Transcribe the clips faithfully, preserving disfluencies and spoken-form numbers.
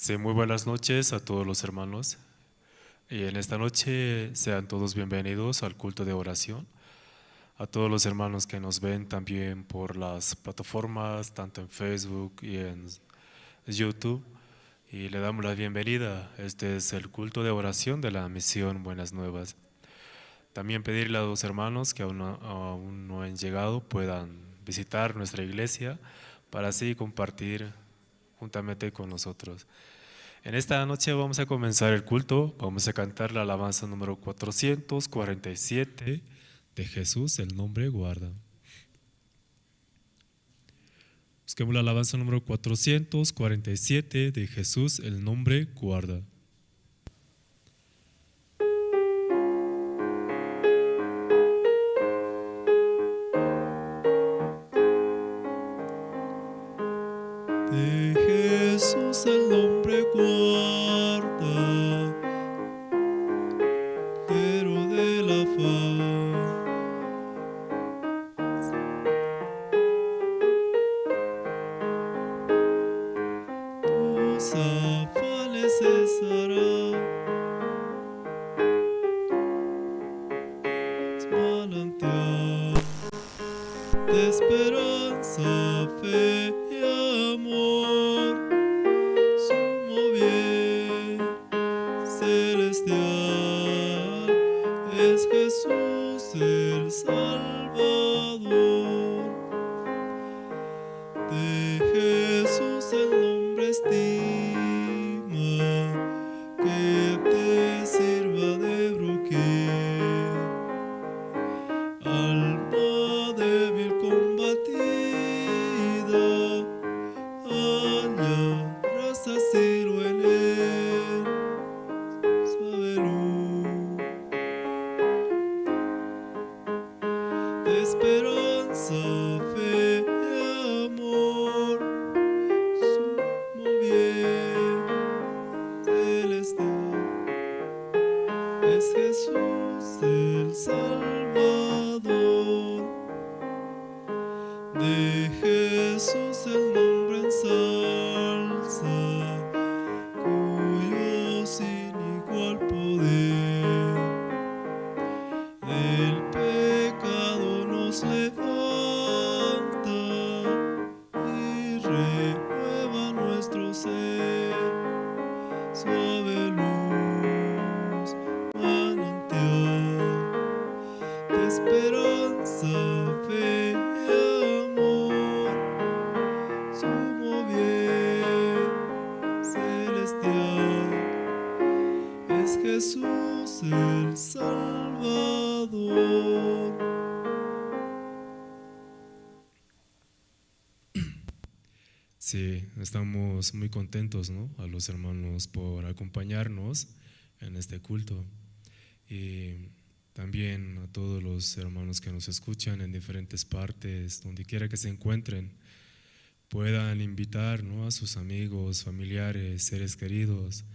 Sí, muy buenas noches a todos los hermanos. Y en esta noche sean todos bienvenidos al culto de oración. A todos los hermanos que nos ven también por las plataformas, tanto en Facebook y en YouTube. Y le damos la bienvenida. Este es el culto de oración de la misión Buenas Nuevas. También pedirle a los hermanos que aún no, aún no han llegado puedan visitar nuestra iglesia para así compartir juntamente con nosotros. En esta noche vamos a comenzar el culto, vamos a cantar la alabanza número cuatrocientos cuarenta y siete de Jesús, el nombre guarda. Busquemos la alabanza número cuatrocientos cuarenta y siete de Jesús, el nombre guarda. De Jesús el nombre guarda, pero de la faz. Tus afanes cesarán, manantial de esperanza, fe y amor, sumo bien celestial es Jesús el Salvador. De Jesús el nombre estima, que te sirva de broquel. Alma débil combatida, hallarás asilo en él. Suave luz de esperanza, fe y amor, sumo bien celestial es Jesús el Salvador. De Jesús el nombre ensalza, cuyo sin igual poder del pecado nos levanta y renueva nuestro ser. Suave luz, manantial de esperanza, fe y amor, sumo bien celestial es Jesús el Salvador. Sí, estamos muy contentos, ¿no? A los hermanos por acompañarnos en este culto. Y también a todos los hermanos que nos escuchan en diferentes partes, donde quiera que se encuentren, puedan invitar, ¿no? A sus amigos, familiares, seres queridos,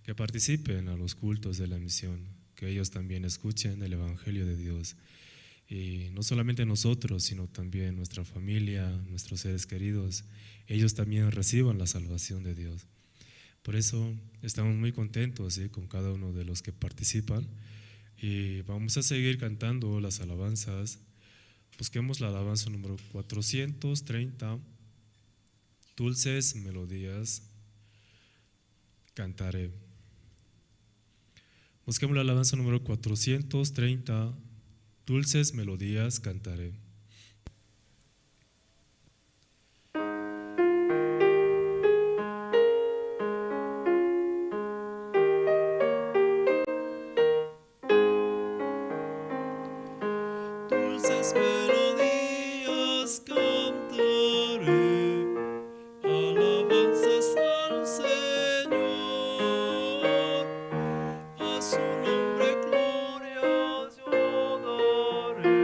que participen a los cultos de la misión, que ellos también escuchen el Evangelio de Dios. Y no solamente nosotros, sino también nuestra familia, nuestros seres queridos, ellos también reciban la salvación de Dios. Por eso estamos muy contentos, ¿sí? Con cada uno de los que participan. Y vamos a seguir cantando las alabanzas. Busquemos la alabanza número cuatrocientos treinta, Dulces Melodías Cantaré. Busquemos la alabanza número cuatrocientos treinta, Dulces Melodías Cantaré. Dulces melodías cantaré, alabanzas al Señor, a su nombre glorias yo daré.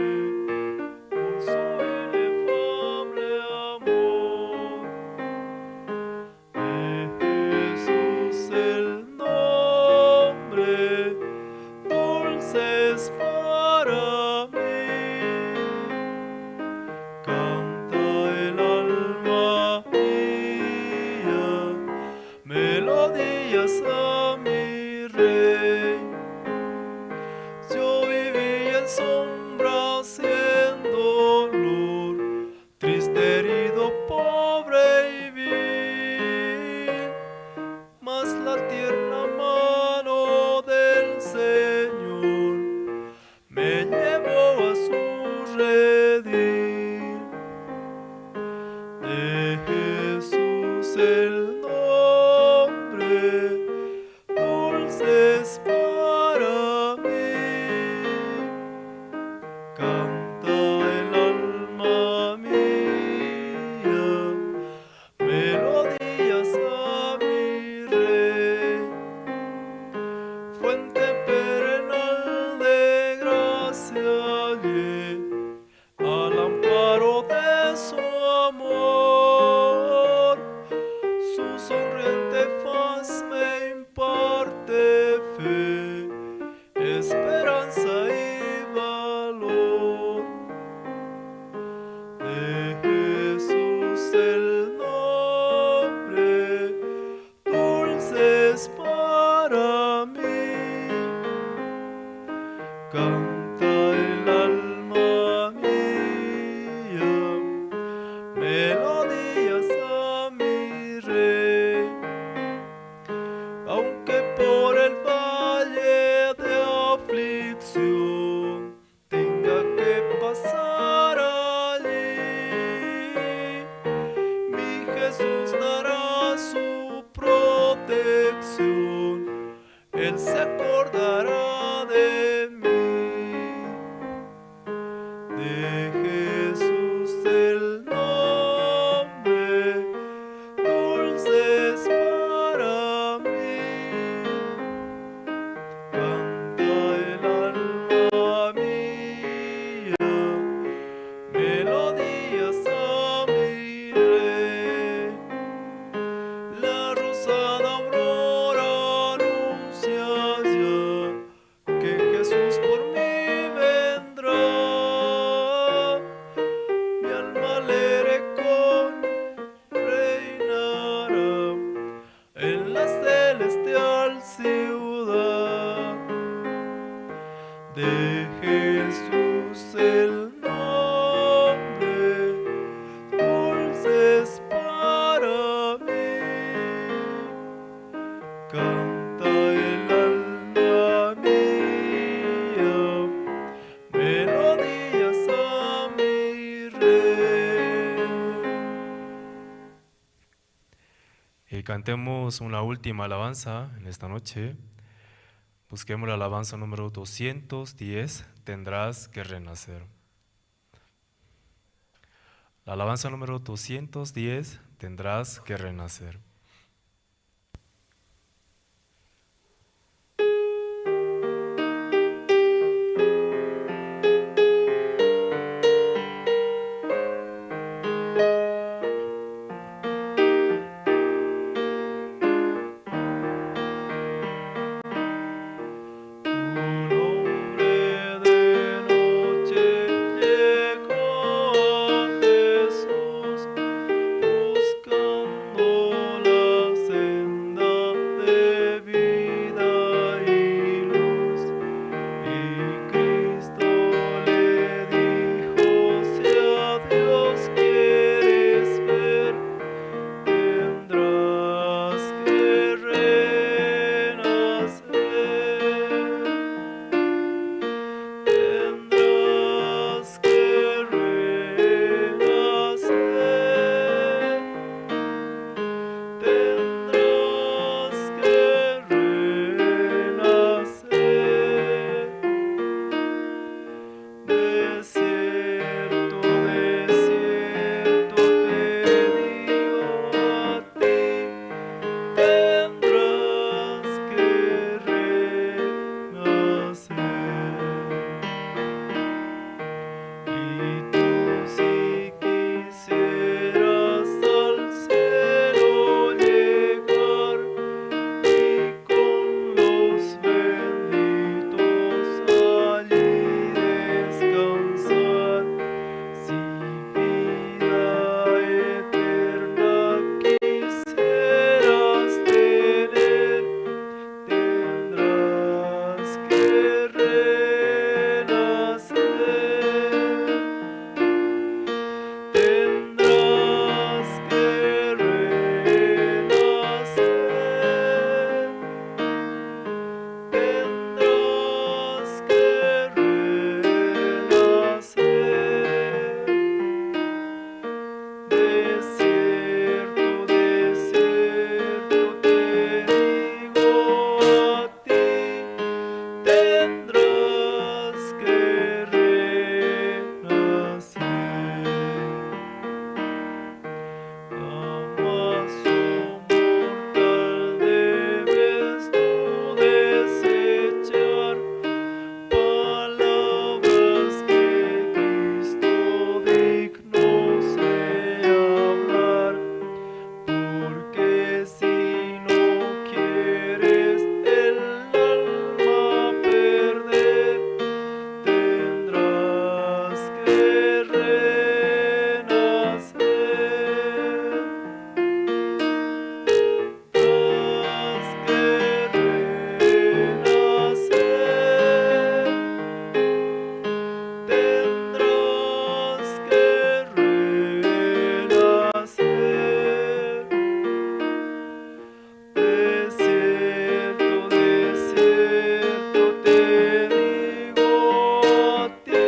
Y cantemos una última alabanza en esta noche. Busquemos la alabanza número doscientos diez, "Tendrás que renacer". La alabanza número doscientos diez, "Tendrás que renacer". Un hombre de noche llegó a Jesús buscando la senda de vida y luz. Y Cristo le dijo: "Si a Dios quieres ver, tendrás que renacer, tendrás que renacer, tendrás que renacer". De cierto, de cierto te digo a ti, tendrás que renacer. Y tú, si quisieras al cielo llegar y con los benditos allí descansar, si vida eterna quisieras tener, tendrás que renacer, tendrás que renacer, tendrás que renacer. De cierto, de cierto te digo a ti, tendrás que renacer. Amaso mortal, debes tú desechar palabras que Cristo digno sea hablar, porque si no quieres el alma perder, tendrás que renacer. Tendrás que renacer, tendrás que renacer. De cierto, de cierto te digo a ti,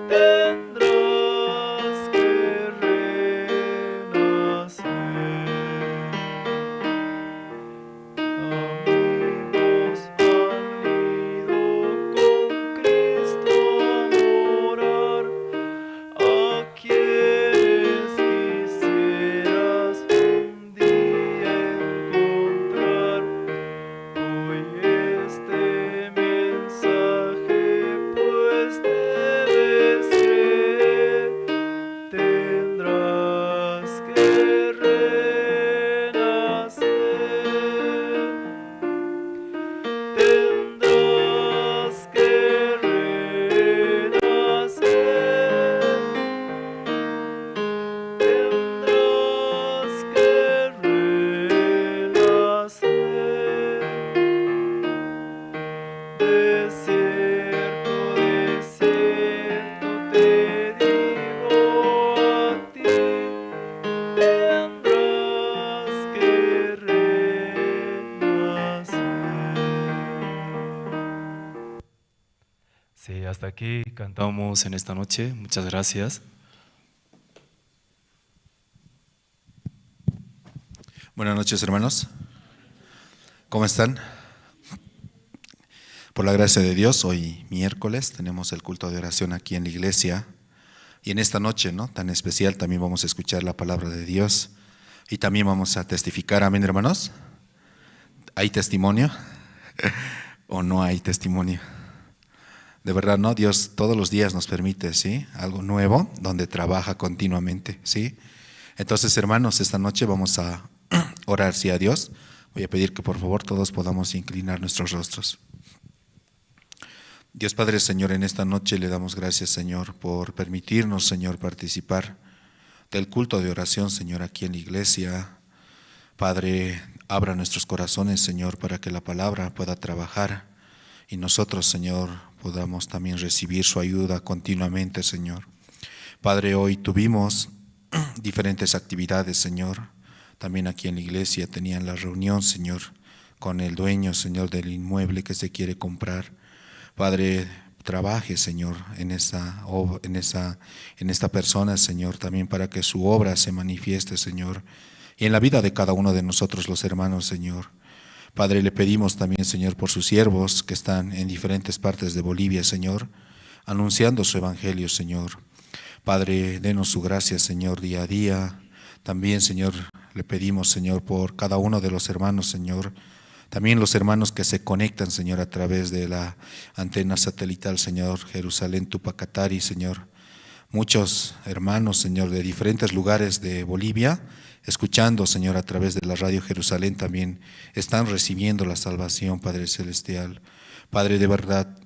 tendrás que renacer. Amigos han ido con Cristo a morar, a quienes quisieras un día encontrar. Hoy este mensaje pues debes creer, tendrás que renacer, tendrás que renacer, tendrás que renacer. De cierto, de cierto te digo a ti, tendrás que renacer. Sí, hasta aquí cantamos en esta noche. Muchas gracias. Buenas noches, hermanos. ¿Cómo están? Por la gracia de Dios, hoy miércoles tenemos el culto de oración aquí en la iglesia. Y en esta noche, ¿no?, tan especial, también vamos a escuchar la palabra de Dios. Y también vamos a testificar. Amén, hermanos. ¿Hay testimonio o no hay testimonio? De verdad, ¿no? Dios todos los días nos permite, ¿sí?, algo nuevo, donde trabaja continuamente, ¿sí? Entonces, hermanos, esta noche vamos a orar, sí, a Dios. Voy a pedir que, por favor, todos podamos inclinar nuestros rostros. Dios Padre, Señor, en esta noche le damos gracias, Señor, por permitirnos, Señor, participar del culto de oración, Señor, aquí en la iglesia. Padre, abra nuestros corazones, Señor, para que la palabra pueda trabajar y nosotros, Señor, podamos también recibir su ayuda continuamente, Señor. Padre, hoy tuvimos diferentes actividades, Señor. También aquí en la iglesia tenían la reunión, Señor, con el dueño, Señor, del inmueble que se quiere comprar. Padre, trabaje, Señor, en esa ob-, en esa, en esta persona, Señor, también para que su obra se manifieste, Señor, y en la vida de cada uno de nosotros los hermanos, Señor. Padre, le pedimos también, Señor, por sus siervos que están en diferentes partes de Bolivia, Señor, anunciando su evangelio, Señor. Padre, denos su gracia, Señor, día a día. También, Señor, le pedimos, Señor, por cada uno de los hermanos, Señor. También los hermanos que se conectan, Señor, a través de la antena satelital, Señor, Jerusalén Tupacatari, Señor. Muchos hermanos, Señor, de diferentes lugares de Bolivia, escuchando, Señor, a través de la Radio Jerusalén también están recibiendo la salvación, Padre Celestial. Padre, de verdad,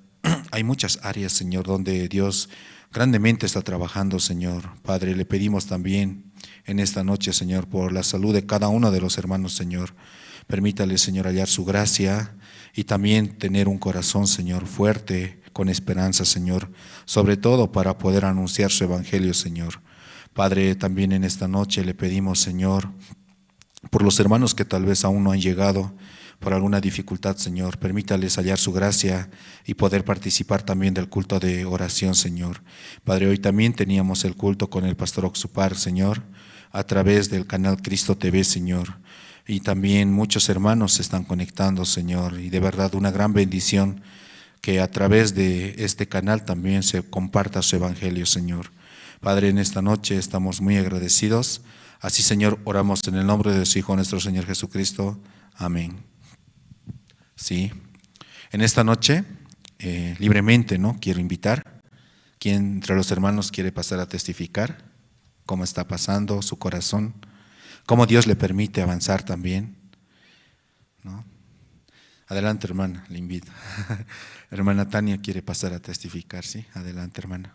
hay muchas áreas, Señor, donde Dios grandemente está trabajando, Señor. Padre, le pedimos también en esta noche, Señor, por la salud de cada uno de los hermanos, Señor. Permítale, Señor, hallar su gracia y también tener un corazón, Señor, fuerte, con esperanza, Señor, sobre todo para poder anunciar su evangelio, Señor. Padre, también en esta noche le pedimos, Señor, por los hermanos que tal vez aún no han llegado por alguna dificultad, Señor, permítales hallar su gracia y poder participar también del culto de oración, Señor. Padre, hoy también teníamos el culto con el pastor Oxupar, Señor, a través del canal Cristo T V, Señor. Y también muchos hermanos se están conectando, Señor, y de verdad una gran bendición que a través de este canal también se comparta su evangelio, Señor. Padre, en esta noche estamos muy agradecidos. Así, Señor, oramos en el nombre de su Hijo, nuestro Señor Jesucristo. Amén. Sí. En esta noche, eh, libremente, ¿no?, quiero invitar. ¿Quién entre los hermanos quiere pasar a testificar cómo está pasando su corazón? ¿Cómo Dios le permite avanzar también? ¿No? Adelante, hermana, le invito. Hermana Tania quiere pasar a testificar, ¿sí? Adelante, hermana.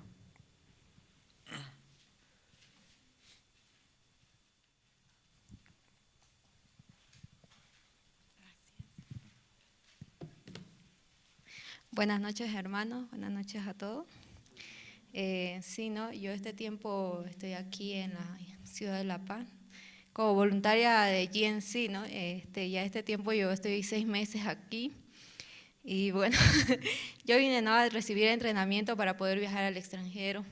Buenas noches, hermanos. Buenas noches a todos. Eh, sí, ¿no? Yo este tiempo estoy aquí en la ciudad de La Paz como voluntaria de G N C, ¿no? Este, ya este tiempo yo estoy seis meses aquí. Y bueno, yo vine, ¿no?, a recibir entrenamiento para poder viajar al extranjero.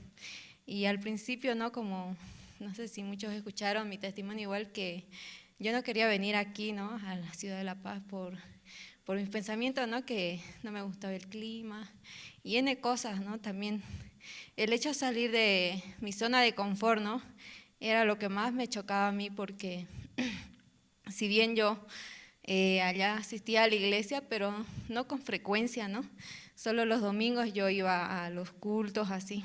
Y al principio, ¿no? Como, no sé si muchos escucharon mi testimonio, igual que yo no quería venir aquí, ¿no?, a la ciudad de La Paz por, por mis pensamientos, ¿no? Que no me gustaba el clima y N cosas, ¿no? También el hecho de salir de mi zona de confort, ¿no? Era lo que más me chocaba a mí porque si bien yo, eh, allá asistía a la iglesia, pero no con frecuencia, ¿no? Solo los domingos yo iba a los cultos así.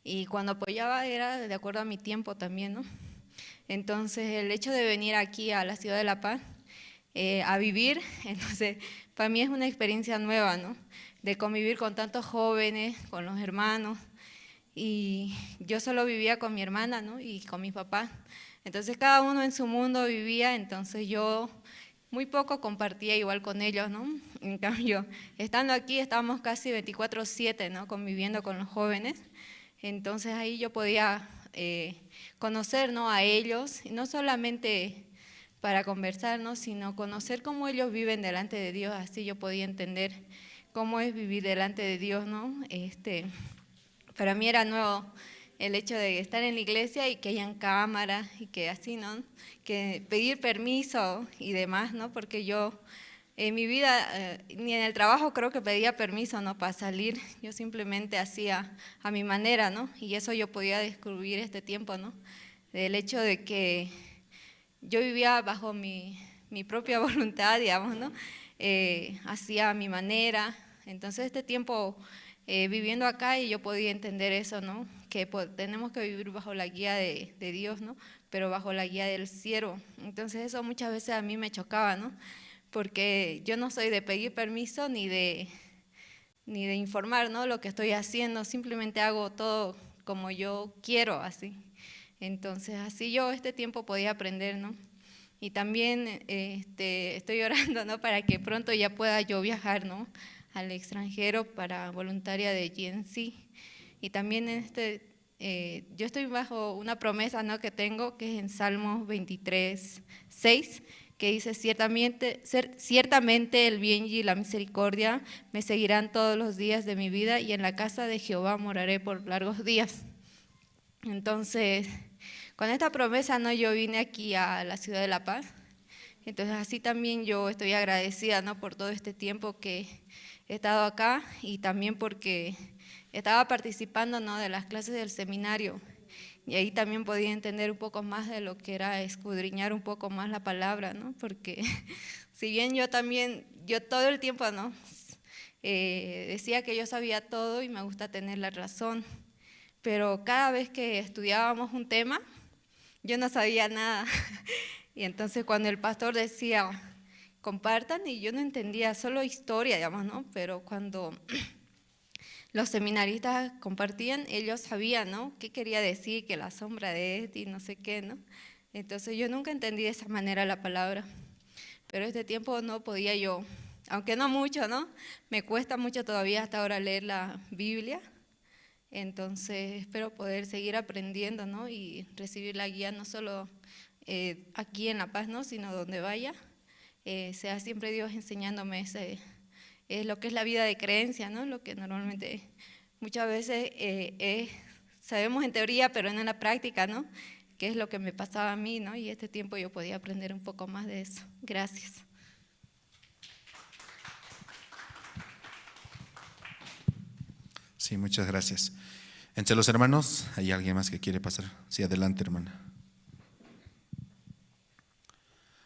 Y cuando apoyaba era de acuerdo a mi tiempo también, ¿no? Entonces, el hecho de venir aquí a la ciudad de La Paz, eh, a vivir, entonces, para mí es una experiencia nueva, ¿no? De convivir con tantos jóvenes, con los hermanos. Y yo solo vivía con mi hermana, ¿no? Y con mi papá. Entonces, cada uno en su mundo vivía, entonces yo muy poco compartía igual con ellos, ¿no? En cambio, estando aquí, estábamos casi veinticuatro siete, ¿no? Conviviendo con los jóvenes. Entonces, ahí yo podía, eh, conocer, ¿no?, a ellos, y no solamente para conversar, ¿no?, sino conocer cómo ellos viven delante de Dios, así yo podía entender cómo es vivir delante de Dios, ¿no? Este, para mí era nuevo el hecho de estar en la iglesia y que hayan cámara y que así, ¿no? Que pedir permiso y demás, ¿no? Porque yo en mi vida, eh, ni en el trabajo creo que pedía permiso, ¿no? Para salir. Yo simplemente hacía a mi manera, ¿no? Y eso yo podía descubrir este tiempo, ¿no? Del hecho de que yo vivía bajo mi, mi propia voluntad, digamos, ¿no? Eh, hacía a mi manera. Entonces, este tiempo, eh, viviendo acá, y yo podía entender eso, ¿no? Que po-, tenemos que vivir bajo la guía de, de Dios, ¿no? Pero bajo la guía del siervo. Entonces, eso muchas veces a mí me chocaba, ¿no? Porque yo no soy de pedir permiso ni de, ni de informar, ¿no? Lo que estoy haciendo, simplemente hago todo como yo quiero, así. Entonces, así yo este tiempo podía aprender, ¿no? Y también, este, estoy orando, ¿no? Para que pronto ya pueda yo viajar, ¿no? Al extranjero para voluntaria de G N C. Y también, este, eh, yo estoy bajo una promesa, ¿no? Que tengo, que es en Salmos veintitrés, seis, que dice: "Ciertamente, cer-, ciertamente el bien y la misericordia me seguirán todos los días de mi vida, y en la casa de Jehová moraré por largos días". Entonces, con esta promesa, ¿no? Yo vine aquí a la ciudad de La Paz. Entonces, así también yo estoy agradecida, ¿no? Por todo este tiempo que he estado acá y también porque estaba participando, ¿no? De las clases del seminario. Y ahí también podía entender un poco más de lo que era escudriñar un poco más la palabra, ¿no? Porque si bien yo también, yo todo el tiempo, ¿no? Eh, decía que yo sabía todo y me gusta tener la razón, pero cada vez que estudiábamos un tema, yo no sabía nada. Y entonces cuando el pastor decía: "Compartan", y yo no entendía, solo historia, digamos, ¿no? Pero cuando los seminaristas compartían, ellos sabían, ¿no? ¿Qué quería decir que la sombra de este y no sé qué, ¿no? Entonces yo nunca entendí de esa manera la palabra. Pero este tiempo no podía yo, aunque no mucho, ¿no? Me cuesta mucho todavía hasta ahora leer la Biblia. Entonces espero poder seguir aprendiendo, ¿no? Y recibir la guía no solo, eh, aquí en La Paz, ¿no? Sino donde vaya, eh, sea siempre Dios enseñándome ese, es lo que es la vida de creencia, ¿no? Lo que normalmente muchas veces, eh, es, sabemos en teoría, pero no en la práctica, ¿no? ¿Qué es lo que me pasaba a mí, ¿no? Y este tiempo yo podía aprender un poco más de eso. Gracias. Sí, muchas gracias. Entre los hermanos, ¿hay alguien más que quiere pasar? Sí, adelante, hermana.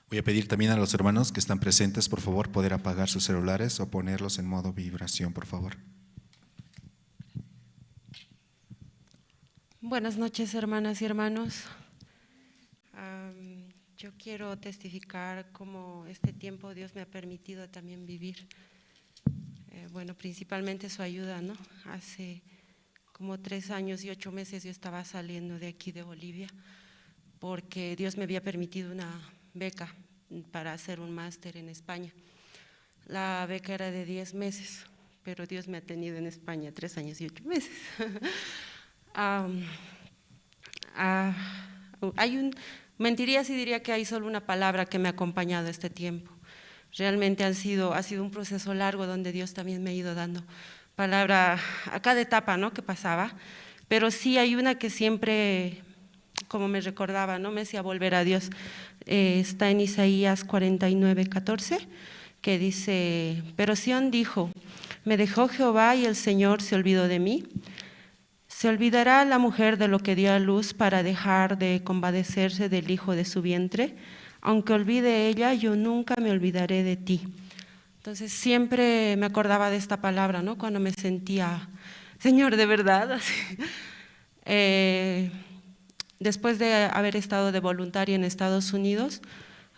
Voy a pedir también a los hermanos que están presentes, por favor, poder apagar sus celulares o ponerlos en modo vibración, por favor. Buenas noches, hermanas y hermanos. Am, yo quiero testificar cómo este tiempo Dios me ha permitido también vivir. Eh, bueno, principalmente su ayuda, ¿no? Hace como tres años y ocho meses yo estaba saliendo de aquí, de Bolivia, porque Dios me había permitido una beca para hacer un máster en España. La beca era de diez meses, pero Dios me ha tenido en España tres años y ocho meses. Am, ah, hay un, mentiría si diría que hay solo una palabra que me ha acompañado este tiempo. Realmente han sido, ha sido un proceso largo donde Dios también me ha ido dando palabra a cada etapa, ¿no? Que pasaba. Pero sí hay una que siempre, como me recordaba, ¿no? Me hacía volver a Dios. Eh, está en Isaías cuarenta y nueve, catorce, que dice: "Pero Sión dijo: 'Me dejó Jehová y el Señor se olvidó de mí'". ¿Se olvidará la mujer de lo que dio a luz para dejar de compadecerse del hijo de su vientre? Aunque olvide ella, yo nunca me olvidaré de ti. Entonces siempre me acordaba de esta palabra, ¿no? Cuando me sentía, "Señor, de verdad". Así. Eh, después de haber estado de voluntaria en Estados Unidos,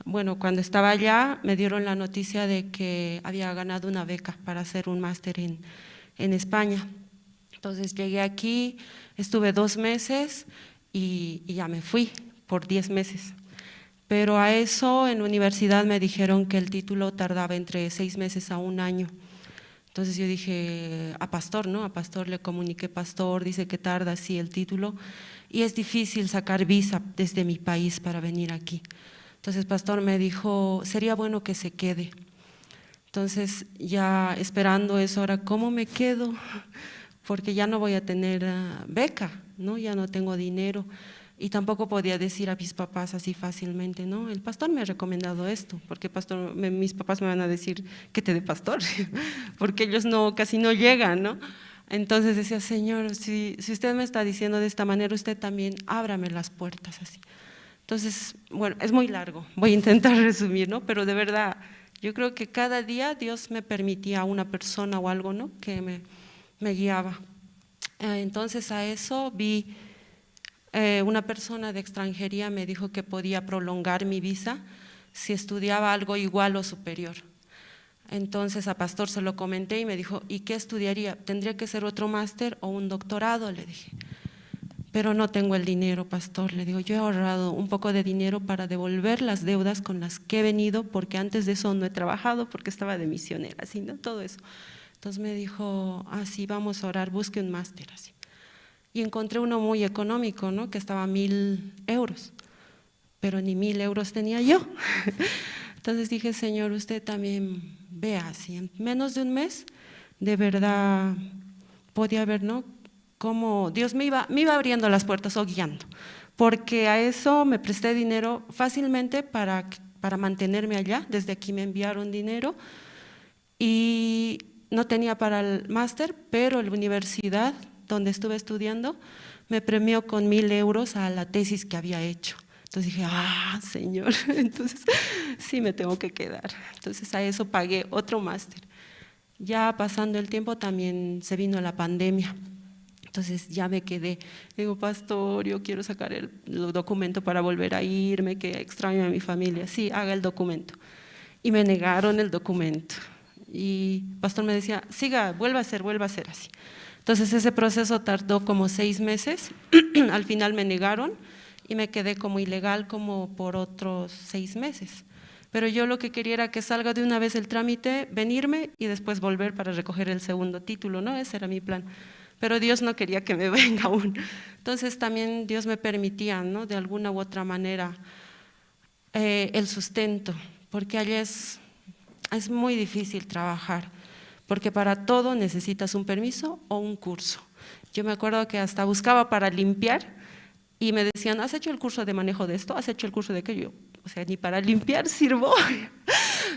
bueno, cuando estaba allá me dieron la noticia de que había ganado una beca para hacer un máster en, en España. Entonces llegué aquí, estuve dos meses y, y ya me fui por diez meses. Pero a eso en universidad me dijeron que el título tardaba entre seis meses a un año. Entonces yo dije a Pastor, ¿no? A Pastor le comuniqué: "Pastor, dice que tarda así el título y es difícil sacar visa desde mi país para venir aquí". Entonces Pastor me dijo: "Sería bueno que se quede". Entonces ya esperando eso, ahora, ¿cómo me quedo? Porque ya no voy a tener, ah, beca. ¿no? Ya no tengo dinero. Y tampoco podía decir a mis papás así fácilmente, ¿no? El pastor me ha recomendado esto, porque pastor, me- mis papás me van a decir que te dé pastor, porque ellos no, casi no llegan, ¿no? Entonces decía, Señor, si, si usted me está diciendo de esta manera, usted también ábrame las puertas así. Entonces, bueno, es muy largo, voy a intentar resumir, ¿no? Pero de verdad, yo creo que cada día Dios me permitía una persona o algo, ¿no? Que me, me guiaba. Eh, Entonces a eso vi, eh, una persona de extranjería me dijo que podía prolongar mi visa si estudiaba algo igual o superior. Entonces a pastor se lo comenté y me dijo, ¿y qué estudiaría? ¿Tendría que ser otro máster o un doctorado? Le dije. Pero no tengo el dinero, pastor. Le digo, yo he ahorrado un poco de dinero para devolver las deudas con las que he venido, porque antes de eso no he trabajado, porque estaba de misionera, así, ¿no? Todo eso. Entonces me dijo, ah, sí, vamos a orar, busque un máster, así. Y encontré uno muy económico, ¿no? Que estaba a mil euros, pero ni mil euros tenía yo. Entonces dije, Señor, usted también vea, así, en menos de un mes, de verdad, podía ver, ¿no? Cómo Dios me iba, me iba abriendo las puertas o guiando, porque a eso me presté dinero fácilmente para, para mantenerme allá. Desde aquí me enviaron dinero y no tenía para el máster, pero la universidad donde estuve estudiando me premió con mil euros a la tesis que había hecho. Entonces dije, ah, Señor, entonces sí me tengo que quedar. Entonces a eso pagué otro máster. Ya pasando el tiempo también se vino la pandemia. Entonces ya me quedé. Digo, pastor, yo quiero sacar el, el documento para volver a irme, que extraño a mi familia. Sí, haga el documento. Y me negaron el documento. Y pastor me decía, siga, vuelva a hacer, vuelva a hacer así. Entonces ese proceso tardó como seis meses. Al final me negaron y me quedé como ilegal como por otros seis meses. Pero yo lo que quería era que salga de una vez el trámite, venirme y después volver para recoger el segundo título, ¿no? Ese era mi plan. Pero Dios no quería que me venga aún. Entonces también Dios me permitía, ¿no? De alguna u otra manera, eh, el sustento, porque allá es, es muy difícil trabajar, porque para todo necesitas un permiso o un curso. Yo me acuerdo que hasta buscaba para limpiar y me decían, ¿has hecho el curso de manejo de esto? ¿Has hecho el curso de aquello? O sea, ni para limpiar sirvo.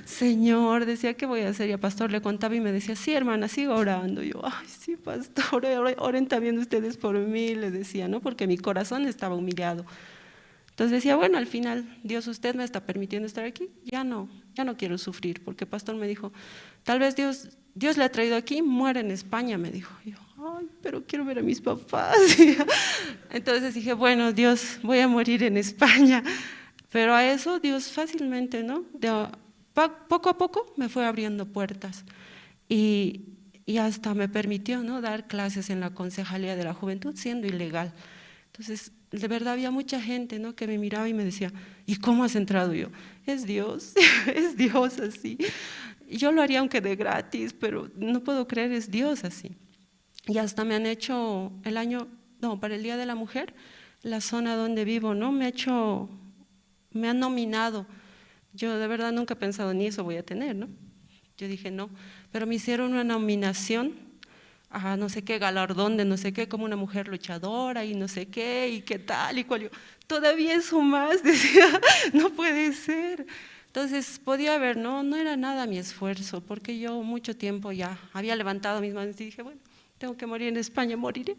Señor, decía, ¿qué voy a hacer? Y a pastor le contaba y me decía, sí, hermana, sigo orando. Yo, ay, sí, pastor, oren, oren también ustedes por mí, le decía, ¿no? Porque mi corazón estaba humillado. Entonces decía, bueno, al final, Dios, usted me está permitiendo estar aquí, ya no, ya no quiero sufrir, porque pastor me dijo, tal vez Dios, Dios le ha traído aquí, muere en España, me dijo. Y yo, ay, pero quiero ver a mis papás. Entonces dije, bueno, Dios, voy a morir en España. Pero a eso Dios fácilmente, ¿no? De a- pa- poco a poco me fue abriendo puertas. Y, y hasta me permitió, ¿no? Dar clases en la Concejalía de la Juventud siendo ilegal. Entonces, de verdad había mucha gente, ¿no? Que me miraba y me decía, ¿y cómo has entrado? Y yo, es Dios, es Dios así. Yo lo haría aunque de gratis, pero no puedo creer, es Dios así. Y hasta me han hecho el año, no, para el Día de la Mujer, la zona donde vivo, ¿no? Me ha hecho, me han nominado. Yo de verdad nunca he pensado, ni eso voy a tener, ¿no? Yo dije, no, pero me hicieron una nominación a no sé qué galardón de no sé qué, como una mujer luchadora y no sé qué, y qué tal y cual. Yo, todavía eso más, decía, no puede ser. Entonces podía ver, no, no era nada mi esfuerzo, porque yo mucho tiempo ya había levantado mis manos y dije, bueno, tengo que morir en España, moriré.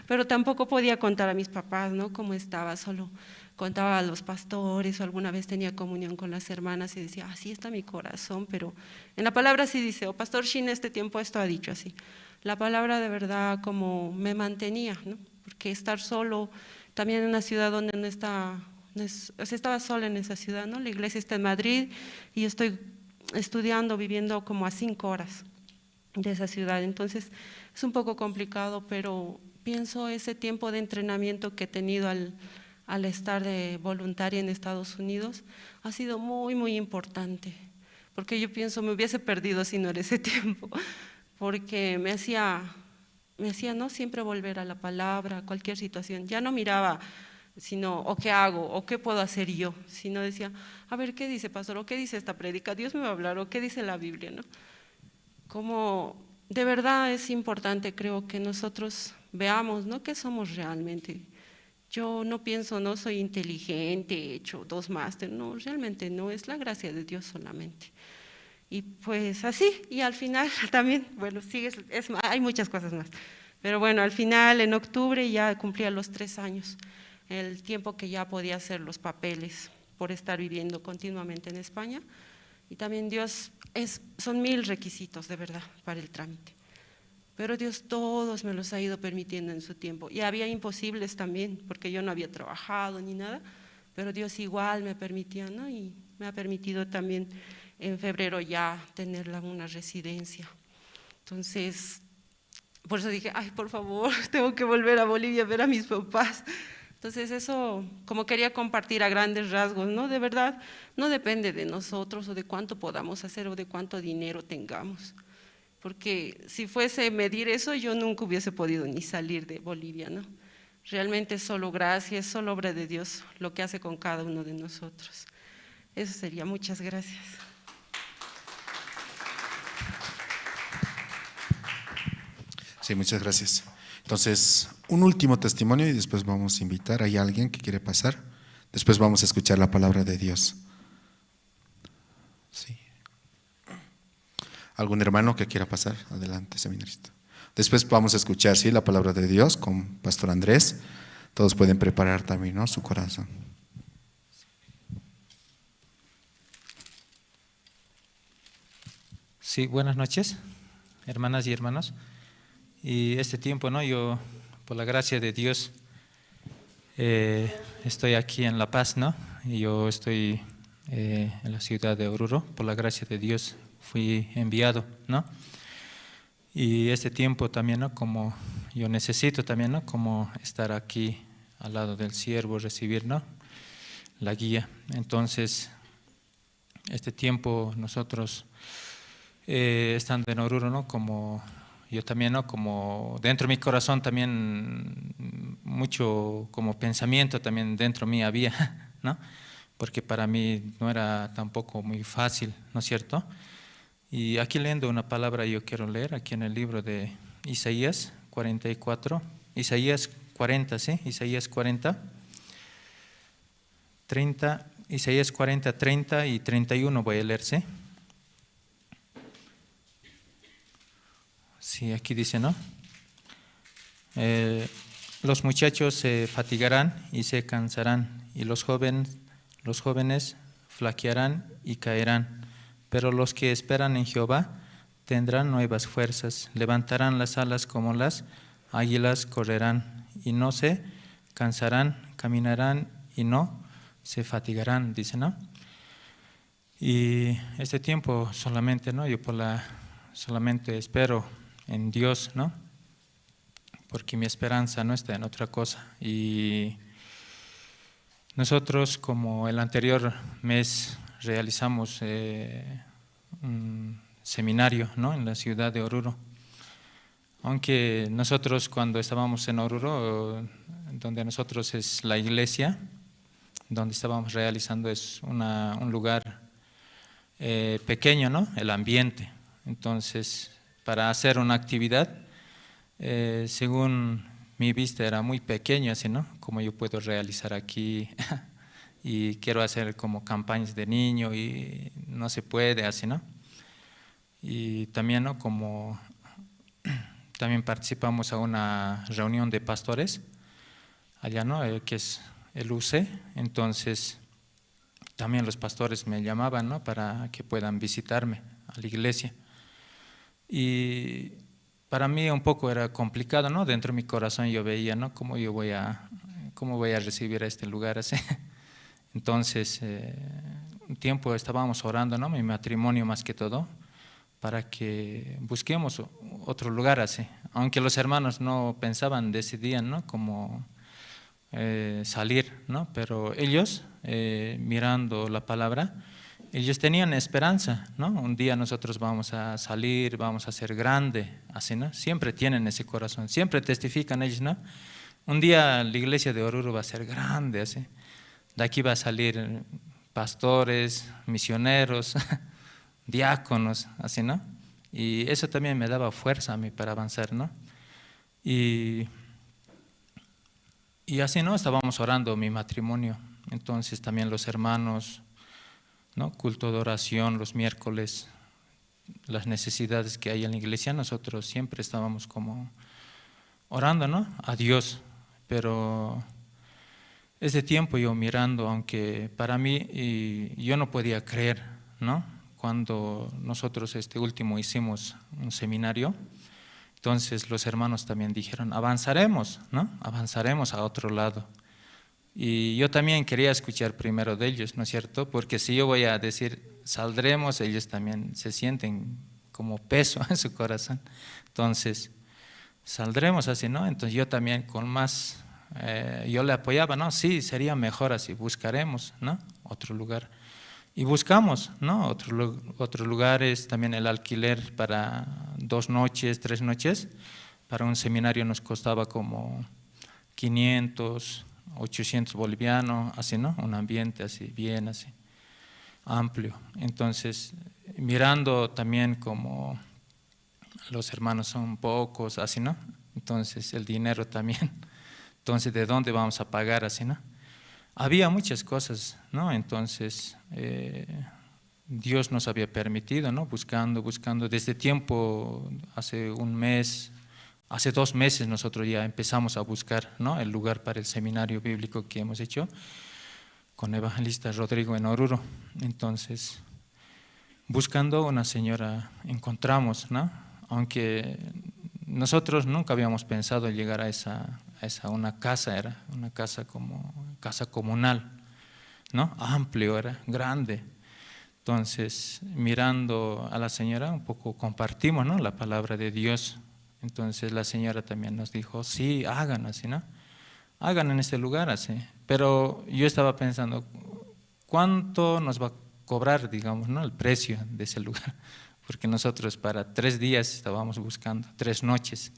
Pero tampoco podía contar a mis papás, ¿no? Cómo estaba, solo contaba a los pastores o alguna vez tenía comunión con las hermanas y decía, así está mi corazón, pero en la palabra sí dice, o pastor Shin este tiempo esto ha dicho así. La palabra de verdad como me mantenía, ¿no? Porque estar solo, también en una ciudad donde no está, no es- o sea, estaba sola en esa ciudad, ¿no? La iglesia está en Madrid y yo estoy estudiando, viviendo como a cinco horas de esa ciudad. Entonces, es un poco complicado, pero pienso ese tiempo de entrenamiento que he tenido al, al estar de voluntaria en Estados Unidos ha sido muy, muy importante, porque yo pienso me hubiese perdido si no era ese tiempo, porque me hacía, me hacía, ¿no? Siempre volver a la palabra, a cualquier situación. Ya no miraba, sino, ¿o qué hago? ¿O qué puedo hacer yo? Sino decía, a ver, ¿qué dice pastor? ¿O qué dice esta prédica? Dios me va a hablar, ¿o qué dice la Biblia? ¿No? Como de verdad es importante, creo que nosotros veamos, ¿no? ¿Qué somos realmente? Yo no pienso, no soy inteligente, he hecho dos máster, no, realmente no, es la gracia de Dios solamente. Y pues así, y al final también, bueno, sí, es, es- hay muchas cosas más. Pero bueno, al final, en octubre, ya cumplía los tres años, el tiempo que ya podía hacer los papeles por estar viviendo continuamente en España. Y también Dios, es, son mil requisitos de verdad para el trámite. Pero Dios todos me los ha ido permitiendo en su tiempo. Y había imposibles también, porque yo no había trabajado ni nada, pero Dios igual me permitía, ¿no? Y me ha permitido también en febrero ya tener la, una residencia. Entonces, por eso dije, ay, por favor, tengo que volver a Bolivia a ver a mis papás. Entonces, eso, como quería compartir a grandes rasgos, ¿no? De verdad, no depende de nosotros o de cuánto podamos hacer o de cuánto dinero tengamos. Porque si fuese medir eso, yo nunca hubiese podido ni salir de Bolivia, ¿no? Realmente es solo gracia, es solo obra de Dios lo que hace con cada uno de nosotros. Eso sería. Muchas gracias. Sí, muchas gracias. Entonces, un último testimonio y después vamos a invitar. ¿Hay alguien que quiere pasar? Después vamos a escuchar la palabra de Dios. Sí. ¿Algún hermano que quiera pasar? Adelante, seminarista. Después vamos a escuchar, sí, la palabra de Dios con Pastor Andrés. Todos pueden preparar también, ¿no? Su corazón. Sí, buenas noches, hermanas y hermanos. Y este tiempo, ¿no? Yo, por la gracia de Dios, eh, estoy aquí en La Paz, ¿no? Y yo estoy eh, en la ciudad de Oruro. Por la gracia de Dios fui enviado, ¿no? Y este tiempo también, ¿no? Como yo necesito también, ¿no? Como estar aquí al lado del siervo, recibir, ¿no? La guía. Entonces, este tiempo nosotros, eh, estando en Oruro, ¿no? Como yo también, ¿no? Como dentro de mi corazón también mucho como pensamiento también dentro de mí había, ¿no? Porque para mí no era tampoco muy fácil, ¿no es cierto? Y aquí leyendo una palabra yo quiero leer aquí en el libro de Isaías cuarenta y cuatro, Isaías cuarenta, ¿sí? Isaías cuarenta, treinta, Isaías cuarenta, treinta y treinta y uno voy a leer, ¿sí? Sí, aquí dice, ¿no? Eh, los muchachos se fatigarán y se cansarán, y los jóvenes, los jóvenes flaquearán y caerán, pero los que esperan en Jehová tendrán nuevas fuerzas, levantarán las alas como las águilas, correrán y no se cansarán, caminarán y no se fatigarán, dice, ¿no? Y este tiempo solamente, ¿no? Yo por la, solamente espero en Dios, ¿no? Porque mi esperanza no está en otra cosa. Y nosotros, como el anterior mes, realizamos eh, un seminario, ¿no? En la ciudad de Oruro. Aunque nosotros cuando estábamos en Oruro, donde nosotros es la iglesia, donde estábamos realizando es una, un lugar eh, pequeño, ¿no? El ambiente. Entonces, para hacer una actividad, eh, según mi vista era muy pequeño, así, ¿no? Como yo puedo realizar aquí y quiero hacer como campañas de niño y no se puede, así, ¿no? Y también, ¿no? Como también participamos a una reunión de pastores allá, ¿no? Eh, que es el U C, entonces también los pastores me llamaban, ¿no? Para que puedan visitarme a la iglesia. Y para mí un poco era complicado, ¿no? Dentro de mi corazón yo veía, ¿no? ¿Cómo yo voy a, cómo voy a recibir a este lugar así? Entonces, eh, un tiempo estábamos orando, ¿no? Mi matrimonio más que todo, para que busquemos o- otro lugar así. Aunque los hermanos no pensaban, decidían, ¿no? Como eh, salir, ¿no? Pero ellos, eh, mirando la palabra, ellos tenían esperanza, ¿no? Un día nosotros vamos a salir, vamos a ser grande, así, ¿no? Siempre tienen ese corazón, siempre testifican ellos, ¿no? Un día la iglesia de Oruro va a ser grande, así. De aquí va a salir pastores, misioneros, diáconos, así, ¿no? Y eso también me daba fuerza a mí para avanzar, ¿no? Y, y así, ¿no? Estábamos orando mi matrimonio. Entonces también los hermanos, ¿no? Culto de oración los miércoles, las necesidades que hay en la iglesia, nosotros siempre estábamos como orando, ¿no? A Dios. Pero ese tiempo yo mirando, aunque para mí, y yo no podía creer, ¿no? Cuando nosotros este último hicimos un seminario, entonces los hermanos también dijeron, avanzaremos, ¿no? Avanzaremos a otro lado. Y yo también quería escuchar primero de ellos, ¿no es cierto? Porque si yo voy a decir, saldremos, ellos también se sienten como peso en su corazón. Entonces, saldremos así, ¿no? Entonces yo también con más, eh, yo le apoyaba, ¿no? Sí, sería mejor así, buscaremos, ¿no? Otro lugar. Y buscamos, ¿no? Otro lu- otros lugares, también el alquiler para dos noches, tres noches, para un seminario nos costaba como quinientos, ochocientos bolivianos, así, ¿no? Un ambiente así, bien así, amplio. Entonces, mirando también como los hermanos son pocos, así, ¿no? Entonces, el dinero también. Entonces, ¿de dónde vamos a pagar así, no? Había muchas cosas, ¿no? Entonces, eh, Dios nos había permitido, ¿no? Buscando, buscando, desde tiempo, hace un mes, hace dos meses nosotros ya empezamos a buscar, ¿no? El lugar para el seminario bíblico que hemos hecho con evangelista Rodrigo en Oruro. Entonces, buscando una señora encontramos, ¿no? Aunque nosotros nunca habíamos pensado llegar a esa, a esa una casa, era una casa como casa comunal, ¿no? Amplio era, grande. Entonces, mirando a la señora, un poco compartimos, ¿no? La palabra de Dios. Entonces, la señora también nos dijo, sí, hagan así, ¿no? Hagan en este lugar así. Pero yo estaba pensando, ¿cuánto nos va a cobrar, digamos, ¿no? El precio de ese lugar. Porque nosotros para tres días estábamos buscando, tres noches.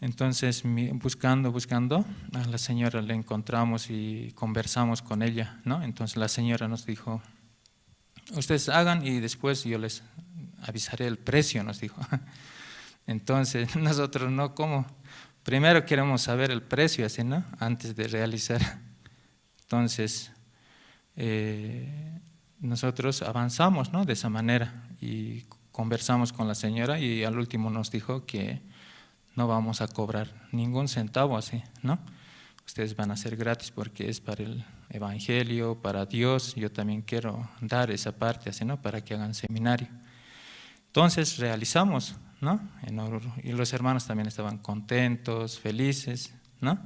Entonces, mi- buscando, buscando, a la señora le encontramos y conversamos con ella, ¿no? Entonces, la señora nos dijo, ustedes hagan y después yo les avisaré el precio, nos dijo. Entonces, nosotros no, como, primero queremos saber el precio, así, ¿no? Antes de realizar. Entonces, eh, nosotros avanzamos, ¿no? De esa manera y conversamos con la señora y al último nos dijo que no vamos a cobrar ningún centavo así, ¿no? Ustedes van a ser gratis porque es para el evangelio, para Dios. Yo también quiero dar esa parte así, ¿no? Para que hagan seminario. Entonces realizamos, ¿no? En Oruro. Y los hermanos también estaban contentos, felices, ¿no?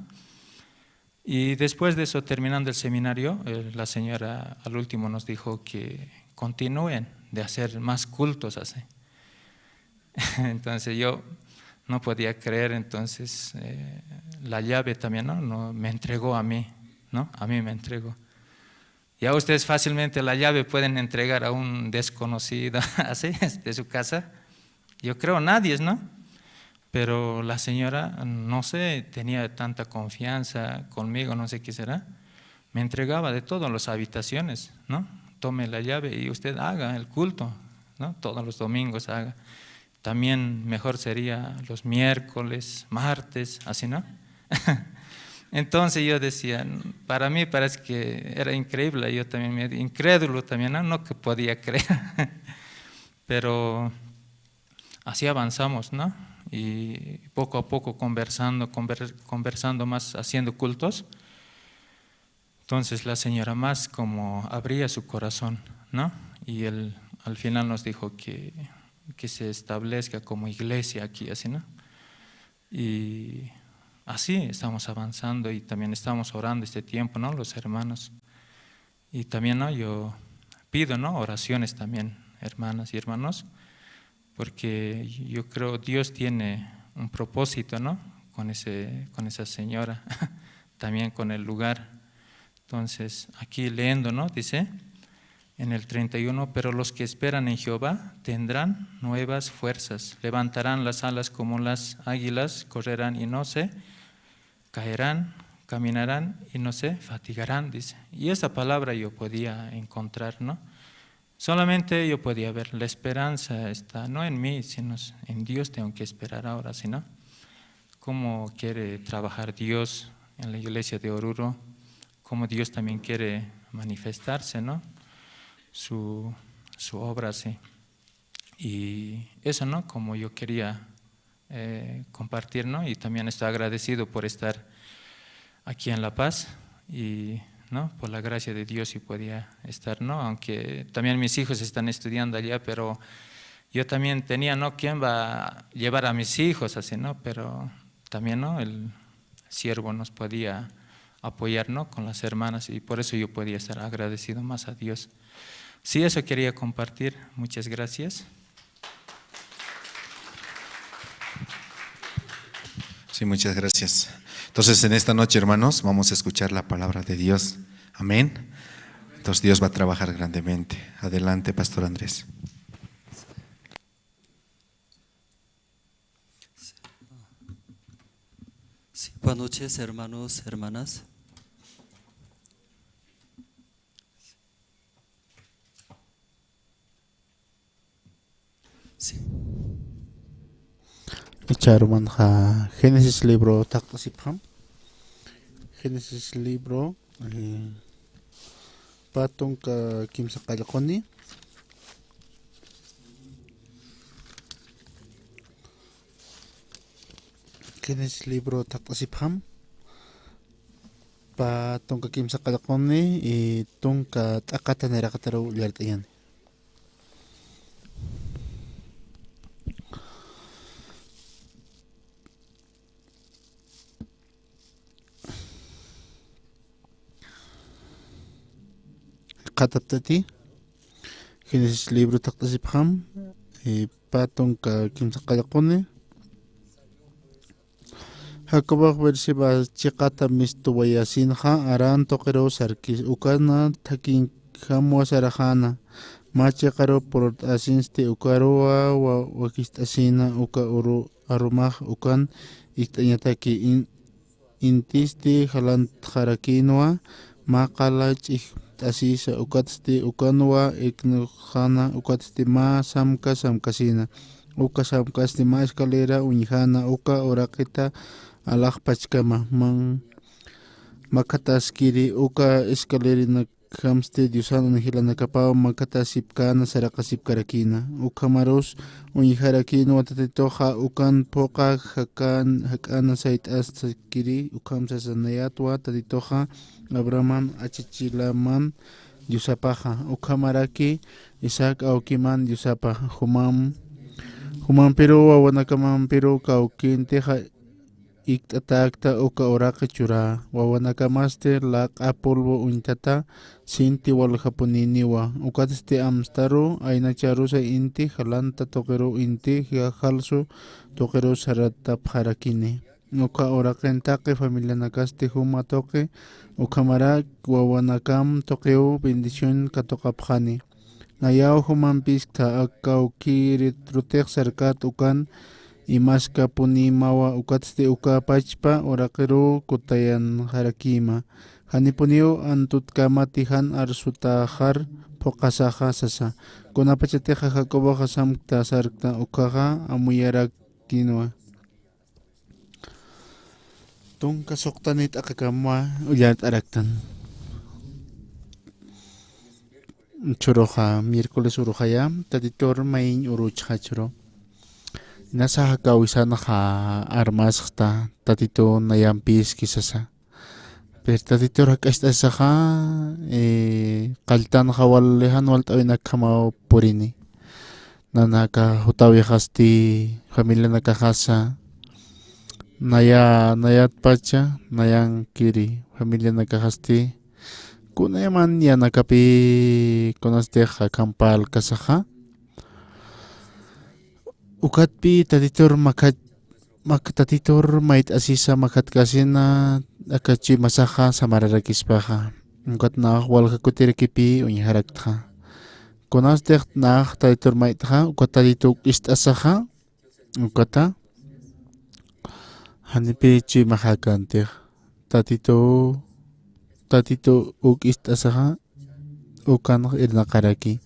Y después de eso, terminando el seminario, eh, la señora al último nos dijo que continúen de hacer más cultos así. Entonces yo no podía creer, entonces eh, la llave también, ¿no? No, me entregó a mí, ¿no? A mí me entregó. Ya ustedes fácilmente la llave pueden entregar a un desconocido, así, de su casa. Yo creo nadie, ¿no? Pero la señora, no sé, tenía tanta confianza conmigo, no sé qué será. Me entregaba de todo, las habitaciones, ¿no? Tome la llave y usted haga el culto, ¿no? Todos los domingos haga. También mejor sería los miércoles, martes, así, ¿no? Entonces yo decía, para mí parece que era increíble, yo también me incrédulo también, ¿no? No que podía creer. Pero así avanzamos, ¿no? Y poco a poco conversando, conver- conversando más, haciendo cultos. Entonces la señora más como abría su corazón, ¿no? Y él al final nos dijo que, que se establezca como iglesia aquí, así, ¿no? Y así estamos avanzando y también estamos orando este tiempo, ¿no? Los hermanos. Y también, ¿no? Yo pido, ¿no? Oraciones también, hermanas y hermanos, porque yo creo Dios tiene un propósito, ¿no? Con ese, con esa señora, también con el lugar. Entonces, aquí leyendo, ¿no? Dice en el treinta y uno, pero los que esperan en Jehová tendrán nuevas fuerzas, levantarán las alas como las águilas, correrán y no se caerán, caminarán y no se fatigarán, dice. Y esa palabra yo podía encontrar, ¿no? Solamente yo podía ver, la esperanza está no en mí, sino en Dios tengo que esperar ahora, ¿sí, no? cómo quiere trabajar Dios en la iglesia de Oruro, cómo Dios también quiere manifestarse, ¿no? Su, su obra, sí. Y eso, ¿no? Como yo quería, eh, compartir, ¿no? Y también estoy agradecido por estar aquí en La Paz y, ¿no? Por la gracia de Dios sí podía estar, ¿no? Aunque también mis hijos están estudiando allá, pero yo también tenía, ¿no? ¿Quién va a llevar a mis hijos así, ¿no? Pero también, ¿no? El siervo nos podía apoyar, ¿no? Con las hermanas y por eso yo podía estar agradecido más a Dios. Sí, eso quería compartir. Muchas gracias. Sí, muchas gracias. Entonces, en esta noche, hermanos, vamos a escuchar la palabra de Dios. Amén. Entonces, Dios va a trabajar grandemente. Adelante, Pastor Andrés. Sí, buenas noches, hermanos, hermanas. Sí. Icha arumanxa Génesis libro taqt'asipxam. Génesis libro, eh, pä tunka kimsa qallquni. Génesis libro taqt'asipxam. Pä tunka kimsa qallquni y tunka t'aqataniraqataruw llart'añani. Qhataptati, Génesis libro taqt'asipxam, eh, pä tunka kimsa qallquni. Jacobox Beerseba chiqata mistuwayasinxa Harán tuqiruw sarkis, ukan thakinjamwa saraxäna, mä chiqaruw purt'asinsti, ukaruwa wa-, wakist'asina, uka uru arumax ukan ist'añataki, in-, intisti jalantxarakïnwa, mä qala ch'ijpt'asisa, ukatsti ukanwa iknuxana, ukatsti mä samka samkasina, uka samkasti mä escalera uñjana, uka uraqita alaxpachkama, man makataskiri, uka escalerinakjamsti Diosan angelanakapaw makatasipkäna saraqasipkarakïna. Ukhamarus uñjarakïnwa Tatituxa ukan phuqa jakän-, jak'ana sayt'askiri, ukham sasa nayatwa Tatituxa Abrahamman achachilaman Diosapaxa, ukhamaraki Isaac awkiman Diosapa, jumam, jumampiruw wawanakamampiruw kawkintixa ikt'atäkta uka uraqi churä, wawanakamasti laq'a pulbu uñtata sinti waljapunïniwa, ukatsti amstaru aynacharusa inti jalanta tuqiruw inti jalsu tuqiruw saratapxarakini. Uka uraqin taqi familianakasti juma tuqi, ukhamarak wawanakam tuqiw bendición katuqapxani. Nayaw jumampisktha, aka kawkïrutix sarkat ukan imaskapunïmawa, ukatsti uka pachpa uraqiruw kutayanxarakïma. Janipuniw antutkamati jan arsutaxar phuqasaxa sasa. Kunapachatixa Jacoboxa samkta sarkta, ukkhaxa amuyarakïnwa. Tunka suxtanit t'aqakamwa ullart'araktan. Churuxa, miércoles uruxaya, Tatitur mayiñ uruchxa churu. Nasa jakawisanxa armasxta, Tatitu nayampiski sasa. Pero Tatitur jak'acht'asaxa, eh, qalltanxa wali jan walt'äwinakjamaw purini. Nanaka jutawixasti familianakaxasa, naya, nayatpacha, nayankiri familianakaxasti, kunayman yanakapi kunastix akham parlkasaxa. Ukatpi Tatitur makha-, mak-, Tatitur mayt'asisa makhatkasina, aka chuymasaxa samararakispaxa. Ukat nax walja kutirakipï uñjaraktxa. Kunastix nax Tatitur mayt'xa, ukat Tatitu ist'asaxa, ukata. Janipï chuymaxäkäntix. Tatitu, Tatitu uk ist'asaxa, ukan irnaqaraki.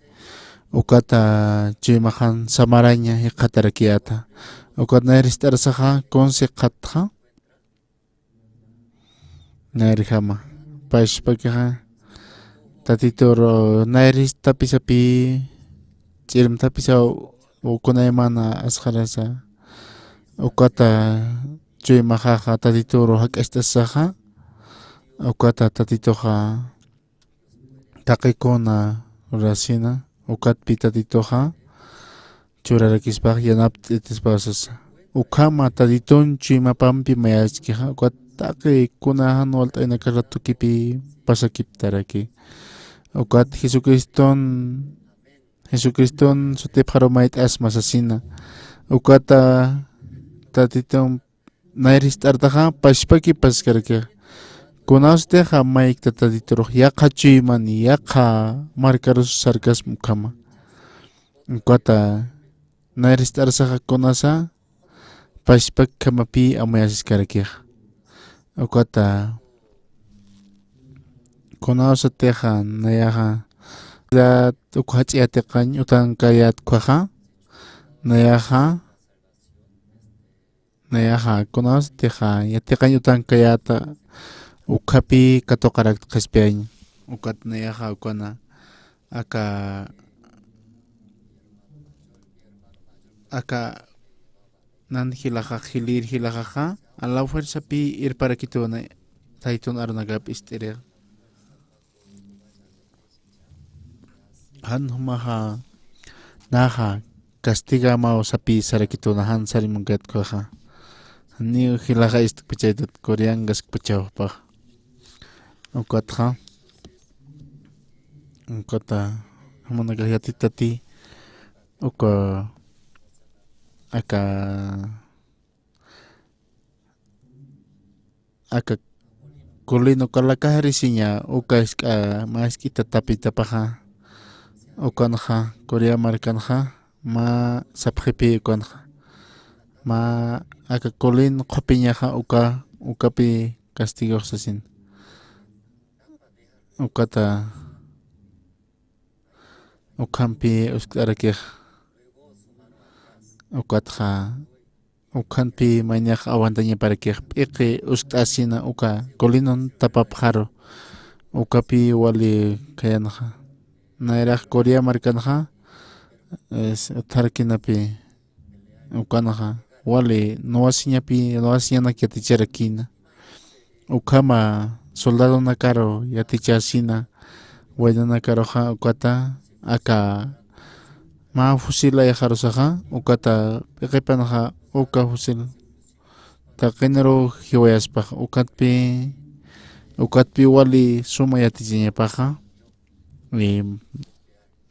Ukata chuymaxan samaraña jikxatarakiyäta. Ukat nayr jist'arasaxa kunsi qhatxa. Nayrjama. Pachpakixa. Tatitur nayristapisapi ch'irmtapisaw ukunayman asxarasa. Ukata chuymaxaxa Tatitur jak'acht'asaxa. Ukata Tatituxa taqikuna lurasina, ukatpi Tatituxa churarakispax yanapt'itispasasa. Ukhama Tatitun chuymapampi mayachkixa, ukat taqi kunaxan walt'aynaka ratukipi pasakiptaraki. Ukat Jesucriston, Jesucriston sutipxaru mayt'asma sasina. Ukata Tatitun nayr jist'artaxa pachpaki paskarakixa. Kunasutixa maykta Tatiturux yaqha chuymani, yaqha markarus sarkasma ukhama. Ukata nayr jist'arsaxa kunasa pachpakjamapi amuyasiskarakixa. Ukata kunasutixa nayaxa uk jach'a yatiqañ utankayät ukkhaxa, nayaxa Nayaxa, kunasutixa yatiqañ utankayäta ukhapi katuqarakta qhispiyañ. Ukat nayaxa ukana aka, aka nan jilaxax, jilïr jilaxaxa, a la fuerzapi irparakituna, Taytun arunakap ist'irix. Jan jumaxa naxa castigamaw sapi sarakituna jan sarimunkayät ukkhaxa. Janiw jilaxa ist'kpachaytut kuriankaskpachawa jupax. Ukatxa, ukata jumanakax yatitati uka aka aka colin uka lakaxarisiña uka jisk'a mä jisk'ita tapitapaxa, ukanxa Corea markanxa mä sapxipi ukanxa mä aka colin qhupiñaxa uka, ukapi castigox sasin. Ukata ukhampi uskt'arakix, ukatxa ukhampi maynax aguantañaparakix p'iqi uskt'asina uka colinun tapapxaru, ukapi wali khayanxa. Nayrax Corea markanxa, es, utjarakinapi ukanxa wali nuwasiñapi, nuwasiñanak yaticharakina. Ukhama soldadonakaru yatichasina, waynanakaruxa ukata aka mä fusil ayxarusaxa, ukata p'iqipanxa uka fusil taqiniru jiwayaspax, ukatpi, ukatpi wali suma yatichañapaxa, y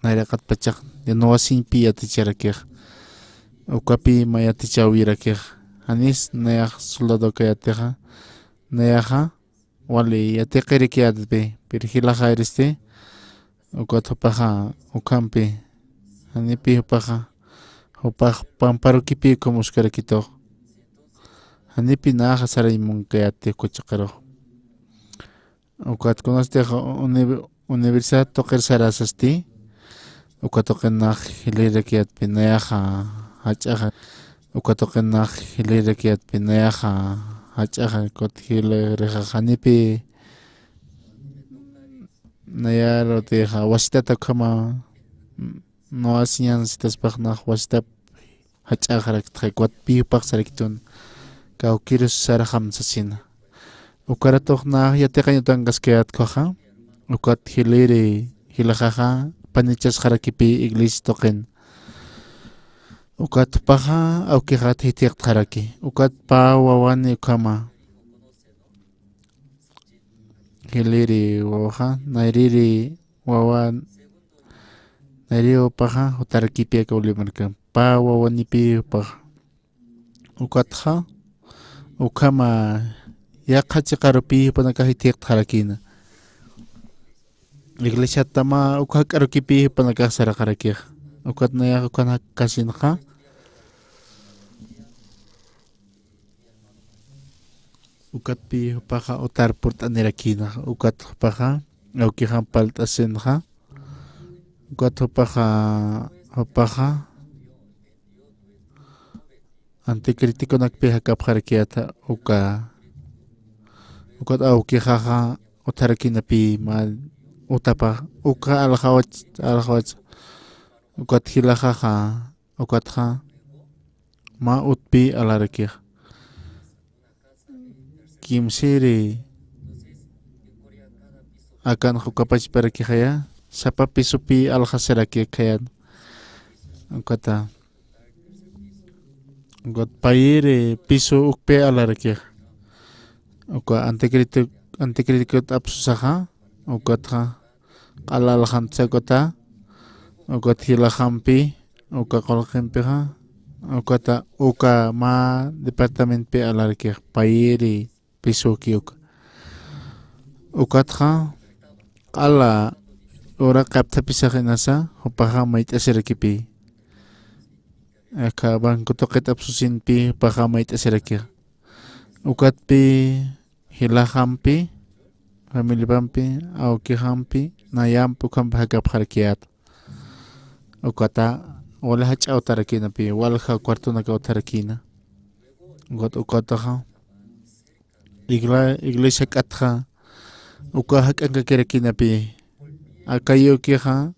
nayraqatpachax nuwasiñpi yaticharakix, ukapi mä yatichäwirakix, janis nayax soldado kayätixa, nayaxa wali yatiqirikiyätpi, pero jilaxayristi, ukat jupaxa ukhampi, janipi jupaxa, jupax pamparukipi ukham uskarakitux, janipi naxa sarañ munkayäti uka chiqirux. Ukat kunastix uni-, universidad tuqir sarasasti, uka tuqin nax jilïrakiyätpi nayaxa jach'axa, uka tuqin nax jilïrakiyätpi nayaxa jach'axa, ukat jilïrixa janipi nayarutixa wasitata ukhama nuwasiñan sitaspax nax wasitap jach'axaraktxa, ukat pi jupax sarakitun, kawkirus sarxam sasina. Ukaratux nax yatiqañ utankaskayät ukkhaxa, ukat jilïri jilaxaxa panichasxarakipi iglesia tuqin. Ukat jupaxa awkixat jithiqtxaraki, ukat pä wawani ukhama jilïri wawaxa, nayrïri wawa, nayrïri wawapaxa jutarakipï aka Bolivia markan, pä wawanipi jupaxa. Ukatxa ukhama yaqha chiqarupi jupanakax jithiqtxarakïna. Iglesiatamä uk jak'arukipi jupanakax saraqarakix. Ukat nayax ukan jakkasinxa. Ukatpi jupaxa utar purt'anirakïna, ukat jupaxa awkixan parlt'asinxa, ukat jupaxa, jupaxa anticriticonakpi jakapxarakiyäta uka. Ukat awkixaxa utjarakïnapï mä utapax uka alxawach, alxawach. Ukat jilaxaxa, ukatxa mä utpï alarakix. Kimsïri akanx ukapachparakixaya, sapa pisupï alxasiraki khayat. Ukata, ukat payïri pisu ukpï alarakix. Uka anticristo, anticristo apsusaxa, ukatxa q'al alxantsa ukata, ukat jilaxampi, uka qullqimpixa, ukata uka mä departamentpï alarakix, payïri pisuki uka. Ukatxa q'ala uraqi apthapisax inasa, jupaxa mayt'asirakipï. Aka banco tuqit apsusinpï jupaxa mayt'asirakix. Ukatpï jilaxampi, familiapampi, awkixampi, nayampi ukhampi jakapxarakiyät. Ukata wali jach'a utjarakïnapï, walja cuartonaka utjarakïna. Ukat, ukataxa igla-, iglesia k'atxa uka jak'ankakirakïnapï. Aka yukixa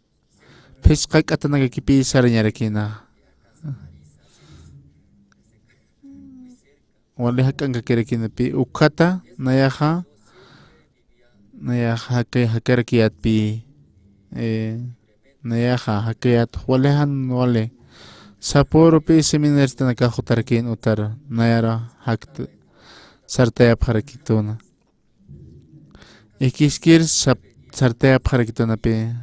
phisqa k'atanakakipï sarañarakïna. Wali jak'ankakirakïnapï, ukhata nayaxa, nayaxa jaka-, jakarakiyätpï, eh, nayaxa jakayät wali jan wali. Sapürupi seminaristanakax jutarakïn utar nayar jakt-, sartayapxarakituna. Ikiskir sap-, sartayapxarakitunapï.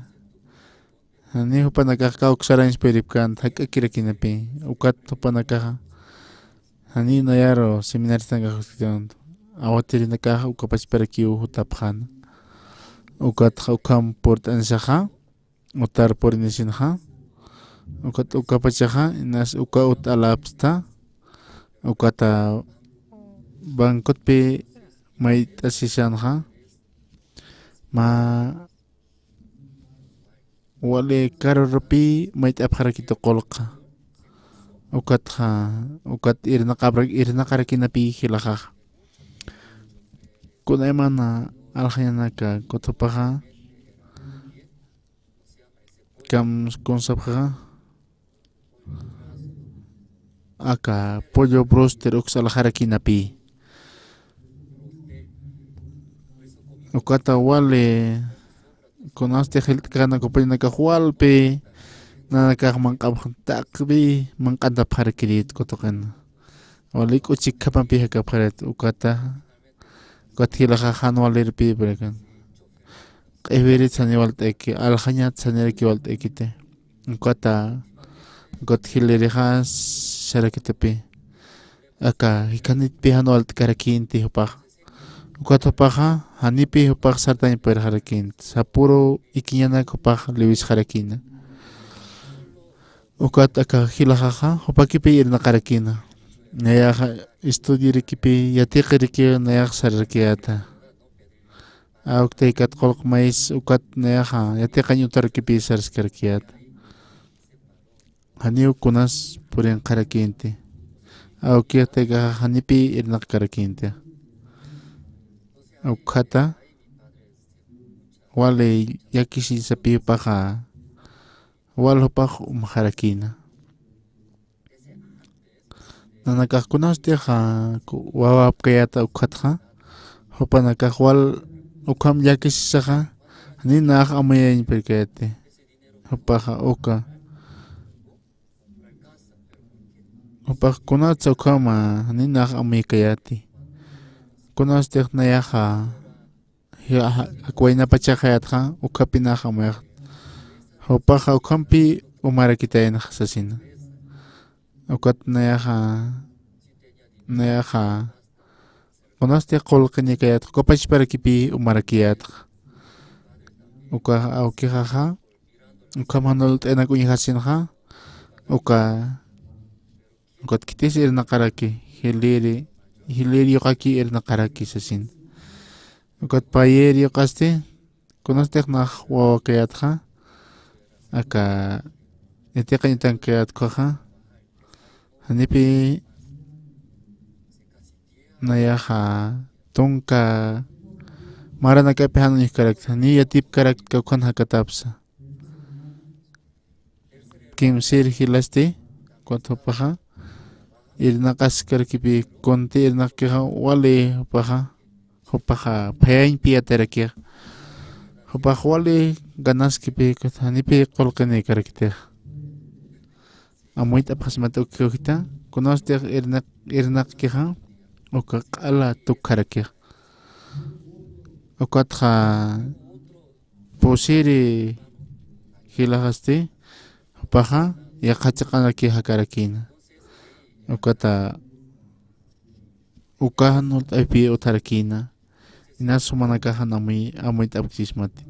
Jani jupanakax kawk sarañs puripkänti jak'akirakïnapï. Ukat jupanakaxa jani nayaru seminaristanakax juskitun. Awatirinakax ukapachparakiw jutapxäna. Ukatxa ukham purt'anisaxa, utar purinisinxa. Ukat ukapachaxa, inas uka ut alapsta. Ukata bancotpï mayt'asisanxa. Mä wali carrorupï mayt'apxarakitu qullqa. Ukatxa, ukat irnaqapra-, irnaqarakïnapï jilaxaxa. Kunaymana alxañanaka kuthupaxa, kam kunsapxaxa, aka pollo broster uks alxarakïnapï. Ukata wali kunasti jilt'kana compañanakax walpi, nanakax manq'apxan taqwi, manq'antapxarakirït kutuqina. Wali k'uchik khamapï jakapxarat ukata. Ukat jilaxa jan walirpï purikan. Q'iwirit sani walt'ayki, alxañat saniraki walt'aykiti. Ukata, ukat jilirixa sarakitapï. Aka jikhanitpï jan walt'karakïnti jupax. Ukat jupaxa, janipï jupax sartañ purxarakïnti. Sapüru ikiñanak jupax liwisxarakïna. Ukat aka jilaxaxa, jupakipï irnaqarakïna. Nayaxa estudiarakipï, yatiqirikiw nayax sararakiyäta. Awk taykat qullq mayis ukat nayaxa, yatiqañ utarakipï saraskarakiyäta. Janiw kunas purinqarakïnti. Awkix taykaxa janipï irnaqkarakïnti. Ukhata, wali llakisiñsapï jupaxa, wal jupax umxarakïna. Nanakax kunasti, a, ku-, wawapkayäta ukhatxa, jupanakax wal ukham llakisisaxa, ni nax amuyañ pirkayäti. Jupaxa uka. Jupax kunatsa ukhama, ni nax amuyakayäti. Kunasti nayaxa, ji-, ja-, jak waynapachaxayätxa, ukhapï nax amuyax. Jupaxa ukhampi umarakitaynax sasina. Ukat nayaxa, nayaxa, kunasti qullqiñakayätxa, ukapachparakipï umarakiyätxa. Uka awkixaxa, ukham jan walt'ayanak uñjasinxa, uka, ukat khitis irnaqaraki, jiliri, jiliri yuqaki irnaqaraki sasin. Ukat payïri yuqasti, kunastix nax wawakayätxa, aka yatiqañ utankayät ukhaxa, janipï nayaxa tunka maranakapi jan uñjkarakta, ni yatipkarakta ukhan jakatapsa. Kimsir jilasti, ukat jupaxa irnaqaskarakipi, kunti irnaqkixa wali jupaxa, jupaxa phayañpi yatarakixa. Jupax wali ganaskipi, ukat janipi qullqinïkarakitixa. Amuyt'apxasmat ukjukta, kunastix irnaq, irnaqkixa uka q'ala tukjarakix. Ukatxa pusiri jilaxasti, jupaxa yaqha chiqanaki jakarakïna. Ukata uka jan ult'api utjarakïna. Inas jumanakaxa amuy, amuyt'apkismati.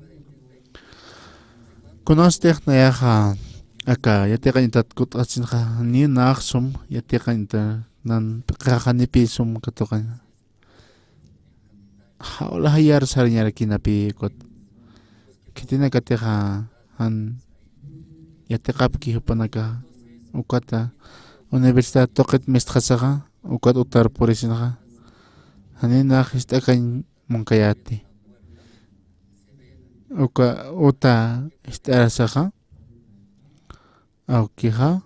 Kunastix nayaxa aka yatiqañ utat kutt'asinxa, ni nax sum yatiqañ uta nan p'iqaxa janipi sum katuqañ. Jawla jayar sarañarakïnapi, ukat khitinakatixa jan yatiqapki jupanakaxa, ukata universidad tuqit mistxasaxa, ukat utar purisinxa, janiw nax jist'akañ munqayäti. Uka uta jist'arasaxa, awkixa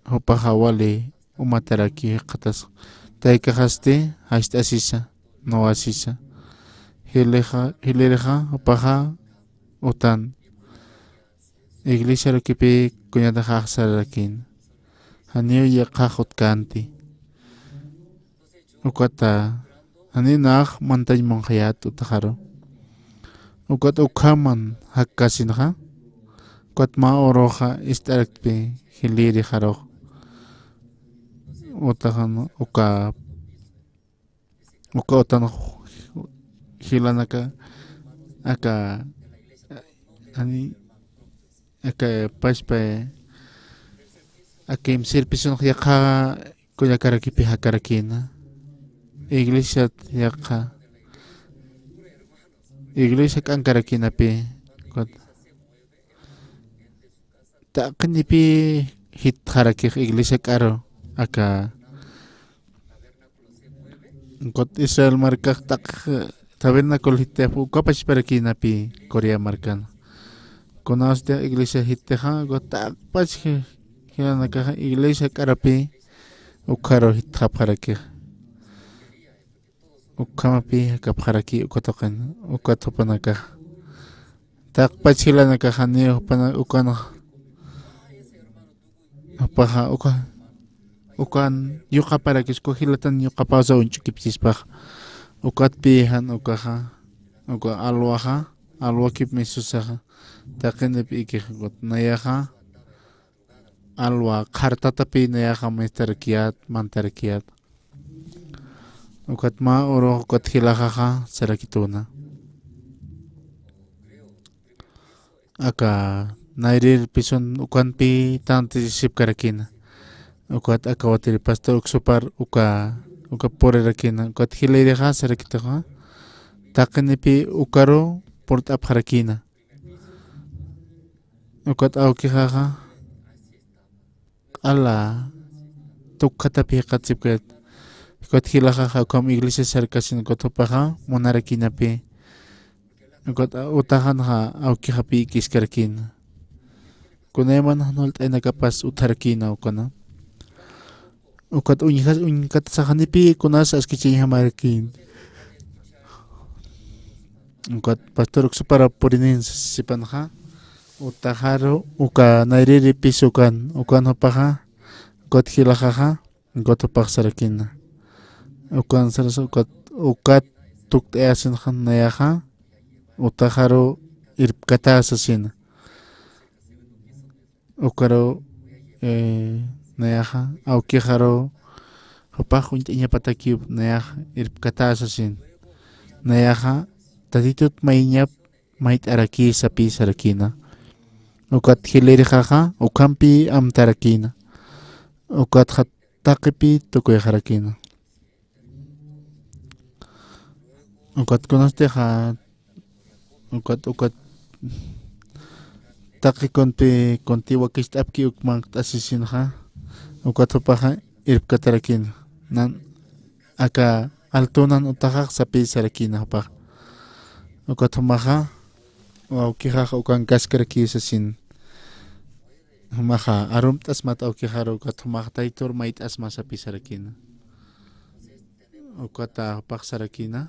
jupaxa wali umataraki jikxatas, taykaxasti jist'asisa, nuwasisa. Jilixa, jilirixa jupaxa utan iglesiarukipi kuñataxax sararakïna. Janiw yaqhax utkänti. Ukata janiw nax mantañ munxayät utaxaru. Ukat ukhaman jakkasinxa, ukat mä uruxa ist'araktpi jilïrixarux. Utaxan uka, uka utan jilanaka aka, ani, aka pachpa, aka imsirpisunx yaqha kullakarakipi jakarakïna. Iglesiat yaqha, iglesia k'ankarakïnapi, ukat taqinipi jitxarakix iglesia k'aru, aka ukat Israel markax taq tabernáculo jittix uka pachparakïnapi Corea markan. Kunasti iglesia jittixa, ukat taqpach ji-, jilanakaxa iglesia k'arapi ukharu jitxapxarakix. Ukhamapi jakapxaraki uka tuqin, uka jupanakaxa. Taqpach jilanakaxa ni jupana-, ukan, jupaxa, uka, ukan yuqaparakis, uka jilatan yuqapasa uñch'ukipchispax. Ukatpi jan ukaxa, uka alwaxa, alwakip misusaxa, taqinip ikix, ukat nayaxa alwa qhartatapi nayaxa mistarakiyät, mantarakiyät. Ukat mä urux ukat jilaxaxa sarakituna. Aka nayrir pisun ukanpi tantisipkarakina. Ukat aka watiri pastor uksupar uka, uka purirakina. Ukat jilirixa sarakituxa. Taqinipi ukaru purt'apxarakina. Ukat awkixaxa q'ala tukkhatapi jikxatasipkayät. Ukat jilaxaxa ukham iglesia sarkasin, ukat jupaxa munarakinapi. Ukat utaxanxa awkixapi ikiskarakina. Kunayman jan walt'aynakapas utjarakina ukana. Ukat uñja-, uñkatasaxanipi kunas askichañjamaraki. Ukat pastor uksupara purinin sipanxa, utaxaru uka nayriri pis ukan, ukan jupaxa, ukat jilaxaxa, ukat jupax sarakina. Ukan sarasa, ukat, ukat tukt'ayasinxa nayaxa, utaxaru irpkata sasina. Ukaru, eh, nayaxa, awkixaru, jupax uñt'añapatakiw, nayaxa, irpkata sasin. Nayaxa, Tatitut mayiñap mayt'arakïsapi sarakina. Ukat jilirixaxa, ukhampi amtarakina. Ukatxa taqipi tukuyxarakina. Ukat kunastixa, ukat, ukat taqi kunti, kunti wakicht'apki uk manqt'asisinxa, ukat jupaxa irpkatarakina. Nan, aka altunan utaxax sapï sarakïna jupax. Ukat jumaxa, awkixax ukankaskaraki sasin. Jumaxa arumt'asmat awkixaru, ukat jumax taytur mayt'asma sapï sarakïna. Ukata jupax sarakïna.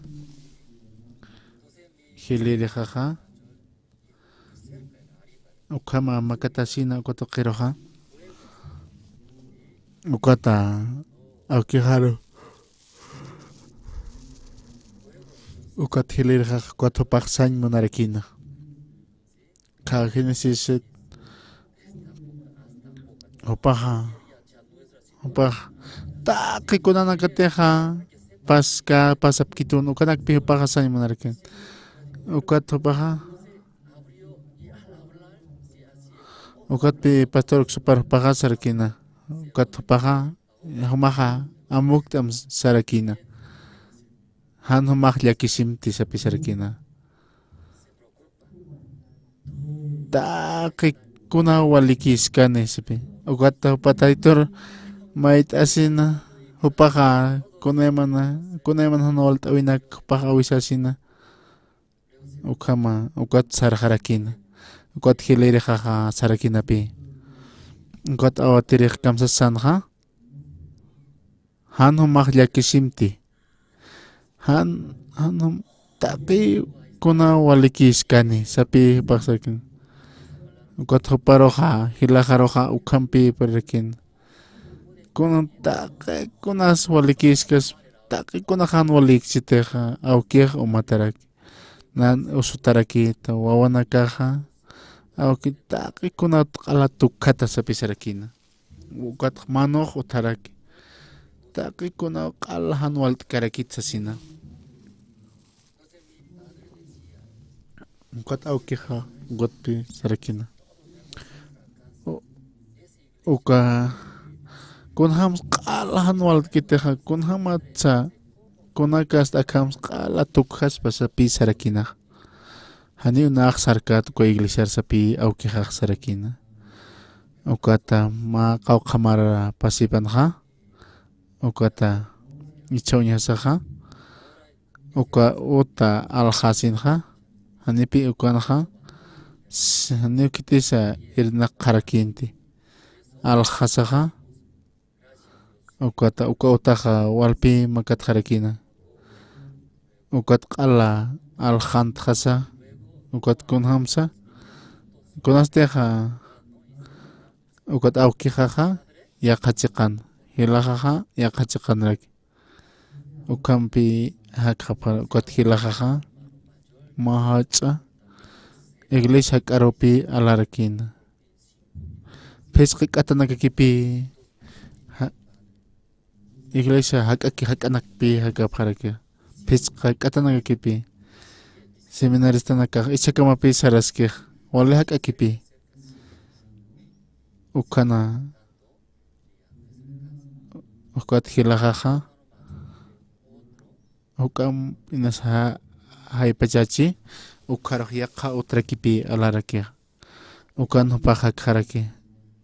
Jilïrixaxa. Ukhama makatasina uka tuqiruxa. Ukata awkixaru. Ukat jilïrixax ukat jupax sañ munarakïna. Qha Génesis jupaxa, jupax taqi kunanakatixa paska, pasapkitun, ukanakpi jupaxa sañ munarakïna. Ukat jupaxa, ukatpi pastor uksupar jupaxa sarakïna. Ukat jupaxa, jumaxa amukt'am sarakïna. Jan jumax llakisimti sapï sarakïna. Taqi kuna walikïskani sapï. Ukat jupa taytur mayt'asina, jupaxa kunaymana, kunaymana jan walt'äwinak jupax awisasina. Ukhama, ukat sarxarakïna. Ukat jilïrixaxa sarakïnapï. Ukat awatirix kamsasanxa. Jan jumax llakisimti. Jan, jan jum-, taqi kuna walikïskani, sapï jupax sarakïna. Ukat juparuxa, jilaxaruxa, ukhampï purirakïna. Kuna taqi kunas walikïskas, taqi kunax jan walikchitixa, awkix umataraki. Nan usutarakïta, wawanakaxa, awki taqi kunat q'ala tukjata sapï sarakïna. Ukat manux utjaraki. Taqi kuna q'ala jan walt'karakit sasina. Ukat awkixa, ukatpi sarakïna. U-, uka, kunjams q'ala jan walt'kitixa, kunjamatsa, kunakast akhams q'ala tukjaspa sapï sarakïnax. Janiw nax sarkät uka iglesiar sapï awkixax sarakïna. Ukata mä qawqhamar pasipanxa. Ukata ichhaw uñjasaxa. Uka uta alxasinxa. Janipï ukanxa. S-, janiw khitisa irnaqxarakïnti. Alxasaxa. Ukata, uka utaxa walpï makatxarakïna. Ukat q'ala alxantxasa, ukat kunjamsa, kunastixa, ukat awkixaxa, yaqha chiqan, jilaxaxa, yaqha chiqanraki. Ukhampï jakxapxar, ukat jilaxaxa, mä jach'a, iglesia jak'arupï alarakïna. Phisqa k'atanakakipï, ja-, iglesia jak'aki-, jak'anakpï jakapxaraki. Phisqa k'atanakakipï. Seminaristanakax ichhakamapï saraskix. Wali jak'akipï. Ukhana, ukat jilaxaxa. Juk'amp inas ja-, jaypachachi, ukharux yaqha utrakipï alarakix. Ukan jupax jakxaraki.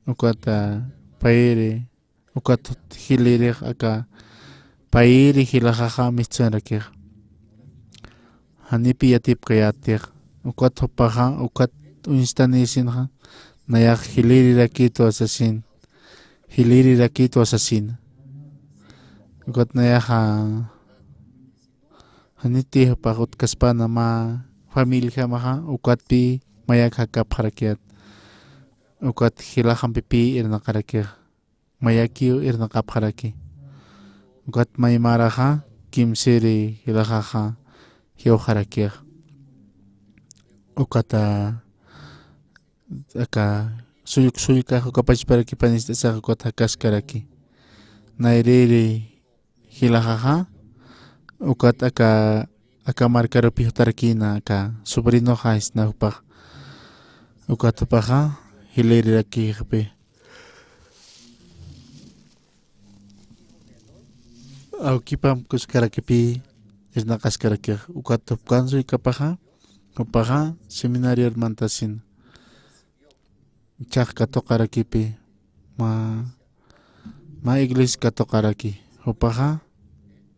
Ukat, ah, payri, ukat jilïrix aka payri jilaxaxa mistsunrakix. Janipï yatipkayätix. Ukat jupaxa, ukat uñstanïsinxa, nayax jilïrirakïtwa sasin. Jilïrirakïtwa sasin. Ukat nayaxa, janiti jupax utkaspana mä familijamaxa, ukatpï mayak jakapxarakiyät. Ukat jilaxampipï irnaqarakix. Mayakiw irnaqapxaraki. Ukat maymaraxa, kimsiri jilaxaxa, jiwxarakix. Ukata, aka, suyuk suyukax uka pachparakipanistasax ukat jakaskaraki. Nayrïri jilaxaxa, ukat aka, aka markarupi jutarakïna aka sobrinoxa isna jupax. Ukat jupaxa, jilïrirakixpï. Awkipamp kuskarakipï, irnaqaskarakix. Ukat jupkan suykapaxa, jupaxa, seminariar mantasina. Chaq katuqarakipï, mä, mä iglesia katuqaraki. Jupaxa,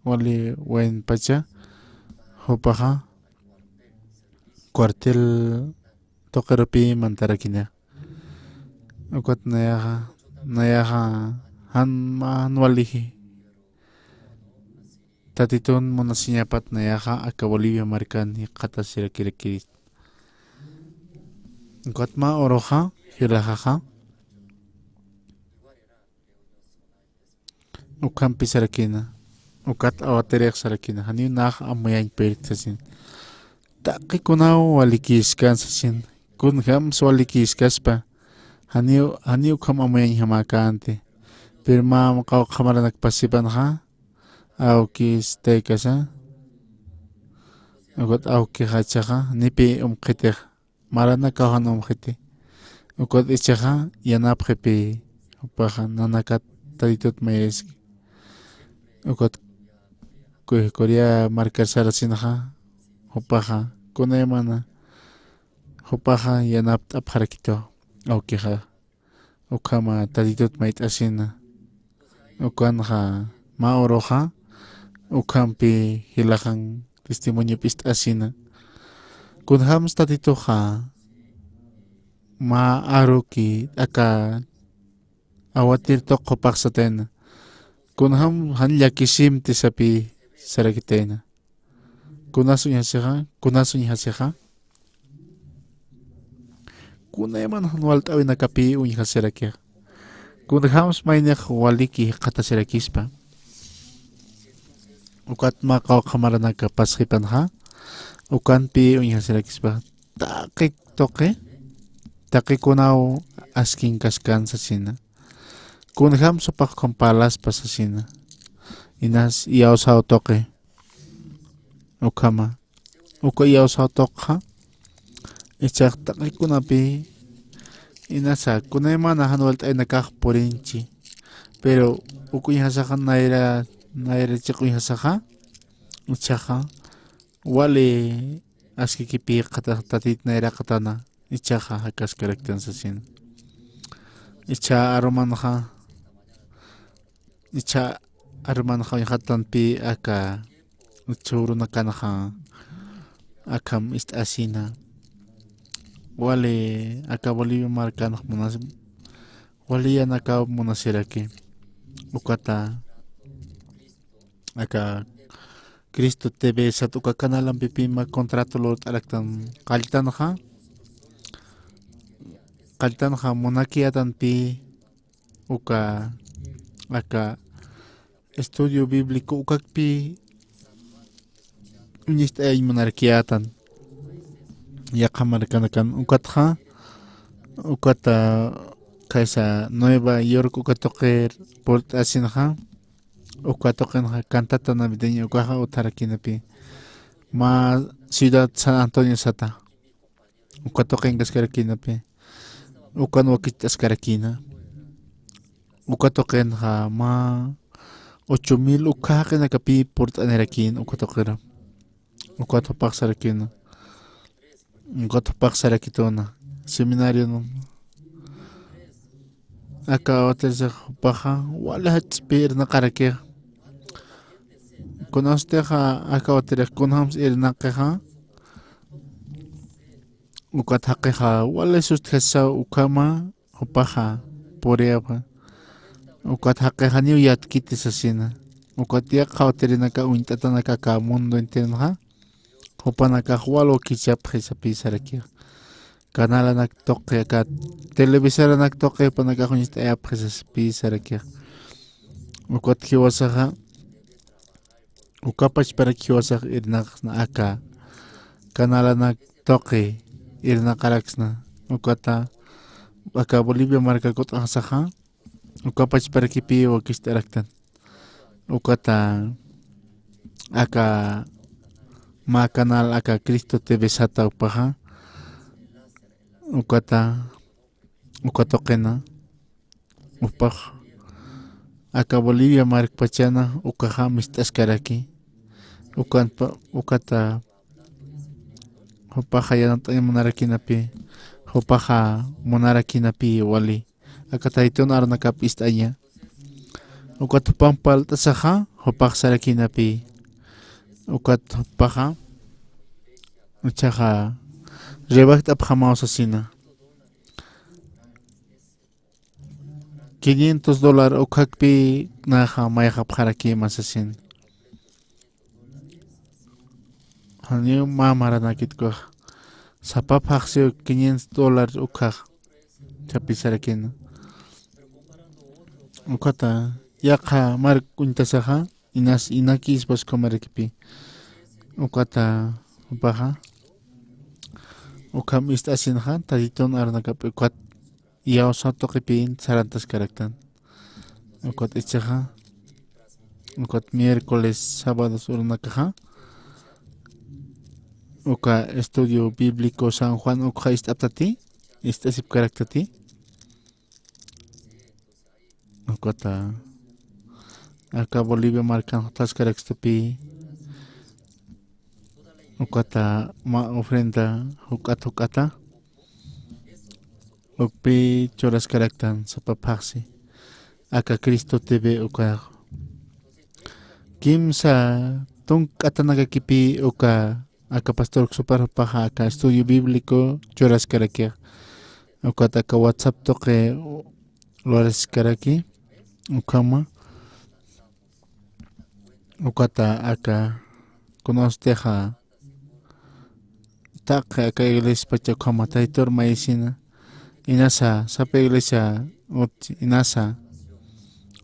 wali waynpacha, jupaxa cuartel tuqirupi mantarakinixa. Ukat nayaxa, nayaxa jan, mä jan waliji. Tatitun munasiñapat nayaxa aka Bolivia markan jikxatasirakirakirit. Ukat mä uruxa, jilaxaxa, ukhampi sarakina, ukat awatirix sarakina, janiw nax amuyañ pïrti sasin. Taqi kunaw walikïskan sasin, kunjams walikïskaspa, janiw, janiw ukham amuyañjamäkänti. Pero mä qawqha maranak pasipanxa, awkis taykasa, ukat awkixa jichhaxa, nipi umxitix. Maranakaw jan umxiti. Ukat jichhaxa yanapxipï, jupaxa nanakat Tatitut mayaski. Ukat Corea markar sarasinxa, jupaxa kunaymana, jupaxa yanapt'apxarakitu awkixa. Ukhama Tatitut mayt'asina. Ukanxa mä uruxa, ukhampi jilaxan testimonio p'ist'asina. Kunjams Tatituxa mä aruki aka awatir tuq jupax satayna. Kunjam jan llakisimti sapï sarakitayna. Kunas uñjasixa, kunas uñjasixa. Kunayman jan walt'äwinakapï uñjasirakix. Kunjams maynix waliki jikxatasirakispa. Ukat mä qawqha maranaka pasxipanxa, ukanpï uñjasirakispa. Taqi tuqi, taqi kunaw askinkaskan sasina. Kunjams jupax ukham parlaspa sasina. Inas iyawsaw tuqi. Ukhama. Uka iyawsaw tuqxa. Jichhax taqi kunapï. Inasa, kunaymana jan walt'aynakax purinchi. Pero uk uñjasaxa nayra, nayra chiq uñjasaxa. Jichhaxa. Wali askikipï jikxatax Tatit nayraqatana, jichhaxa jakaskaraktan sasin. Jichha arumanxa, jichha arumanxa uñjatanpï aka, jichha urunakanxa, akham ist'asina. Wali aka Bolivia markanx munas, wali yanakaw munasiraki. Ukata, aka Cristo T V sat uka canalampipï mä contrato lurt'araktan qalltanxa, qalltanxa munakiyätanpï uka, aka estudio bíblico ukakpï uñist'ayañ munarakiyätan. Yaqha markanakan ukatxa, ukata kaysa Nueva York uka tuqir purt'asinxa, uka tuqinxa cantata navideña ukaxa utjarakïnapï. Mä ciudad San Antonio sata. Uka tuqinkaskarakïnapï. Ukan wakicht'askarakïna. Uka tuqinxa mä ocho mil ukha jaqinakapï purt'anirakïna uka tuqira. Ukat jupax sarakïna. Ukat jupax sarakituna. Seminarion. Aka awatirix jupaxa wali jach'pï irnaqarakix. Kunasutixa aka awatirix kunjams irnaqixa. Ukat jaqixa wali sustjasaw ukhama jupaxa puriyapxa. Ukat jaqix janiw yatkiti sasina. Ukat yaqha awatirinaka uñt'atanaka aka mundo enterinxa. Jupanakax wal wakichapxi sapï sarakix. Canalanak tuqi aka televisaranak tuqi jupanakax uñst'ayapxi sapï sarakix. Ukat jiwasaxa, uka pachparak jiwasax irnaqsna aka canalanak tuqi irnaqaraksna. Ukata aka Bolivia marka kut'asaxa, uka pachparakipï wakicht'araktan. Ukata aka mä canal aka Cristo T V sata jupaxa. Ukata, uka tuqina. Jupax aka Bolivia markpachana ukaxa mist'askaraki. Ukanpa, ukata jupaxa yanapt'añ munarakïnapï. Jupaxa munarakïnapï wali. Aka Taytun arunakap ist'aña. Ukat jupamp parlt'asaxa, jupax sarakïnapï. Ukat jupaxa, ichhaxa, rebajt'apxamaw sasina. Quinientos dólar ukkhakpï naxa mayxapxarakïma sasin. Janiw mä maranakit ukax. Sapa phaxsiw quinientos dólar ukkhax. Chhapisarakïna. Ukhata, yaqha mark uñtasaxa, inas inakïspas ukhamarakipi. Ukhata, jupaxa. Ukham ist'asinxa, tatitun arunakap ukat iyawsaw tuqipï sarantaskaraktan. Ukat ichhaxa, ukat miércoles, sábados uranakaxa, uka estudio bíblico San Juan ukxa ist'aptati, ist'asipkaraktati. Ukata, aka Bolivia markan jutaskarakstupï, ukata mä ofrenda juk'at juk'ata, ukpï churaskaraktan sapa phaxsi. Aka Cristo T V ukax. Kimsa tunka k'atanakakipï uka, aka pastor Xupar jupaxa aka estudio bíblico churaskarakix. Ukat aka WhatsApp tuqi luraskaraki. Ukhama. Ukata aka, kunawstixa, taqi aka iglesiapacha ukhama taytur mayisina, inasa, sapa iglesia, ut, inasa,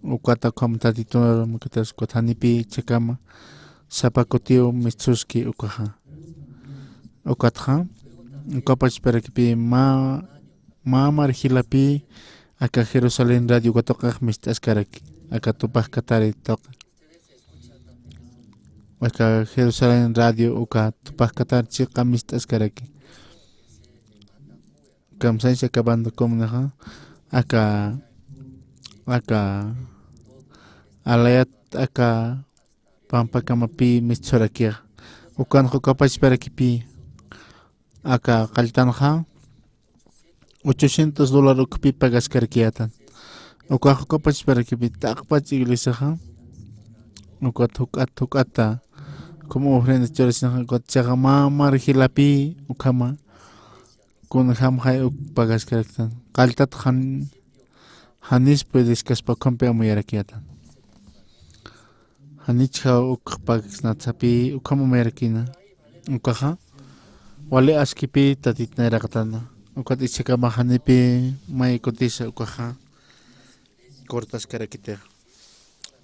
ukata ukhama tatitur, makitas ukat janipï chhakama, sapa kutiw mistsuski ukaxa. Ukatxa, uka pachparakipï mä, mä mar jilapï, aka Jerusalén Radio uka tuqix mist'askaraki, aka Tupax Katari tuqi. Aka Jerusalén Radio uka Tupax Katari chiqa mist'askaraki. Kamsaysa aka banda comunaxa, aka, aka, alayat aka pampakamapï mistsurakix. Ukanxa uka pachparakipï, aka qalltanxa, ochocientos dólar ukpï pagaskarakiyätan. Ukax uka pachparakipï taqpach iglesiaxa, ukat juk'at juk'ata, como ofrenda churasinxa, ukat chhaxa mä mar jilapï ukhama, kunjamxay uk pagaskaraktan. Qalltat jan, janis puedeskaspä ukhampi amuyarakiyätan. Janichjaw uk pagasnat sapï, ukham amuyarakïna. Ukaxa, wali askipï tatit nayraqatana. Ukat ichhakama janipï may kutisa ukaxa, cortaskarakitix.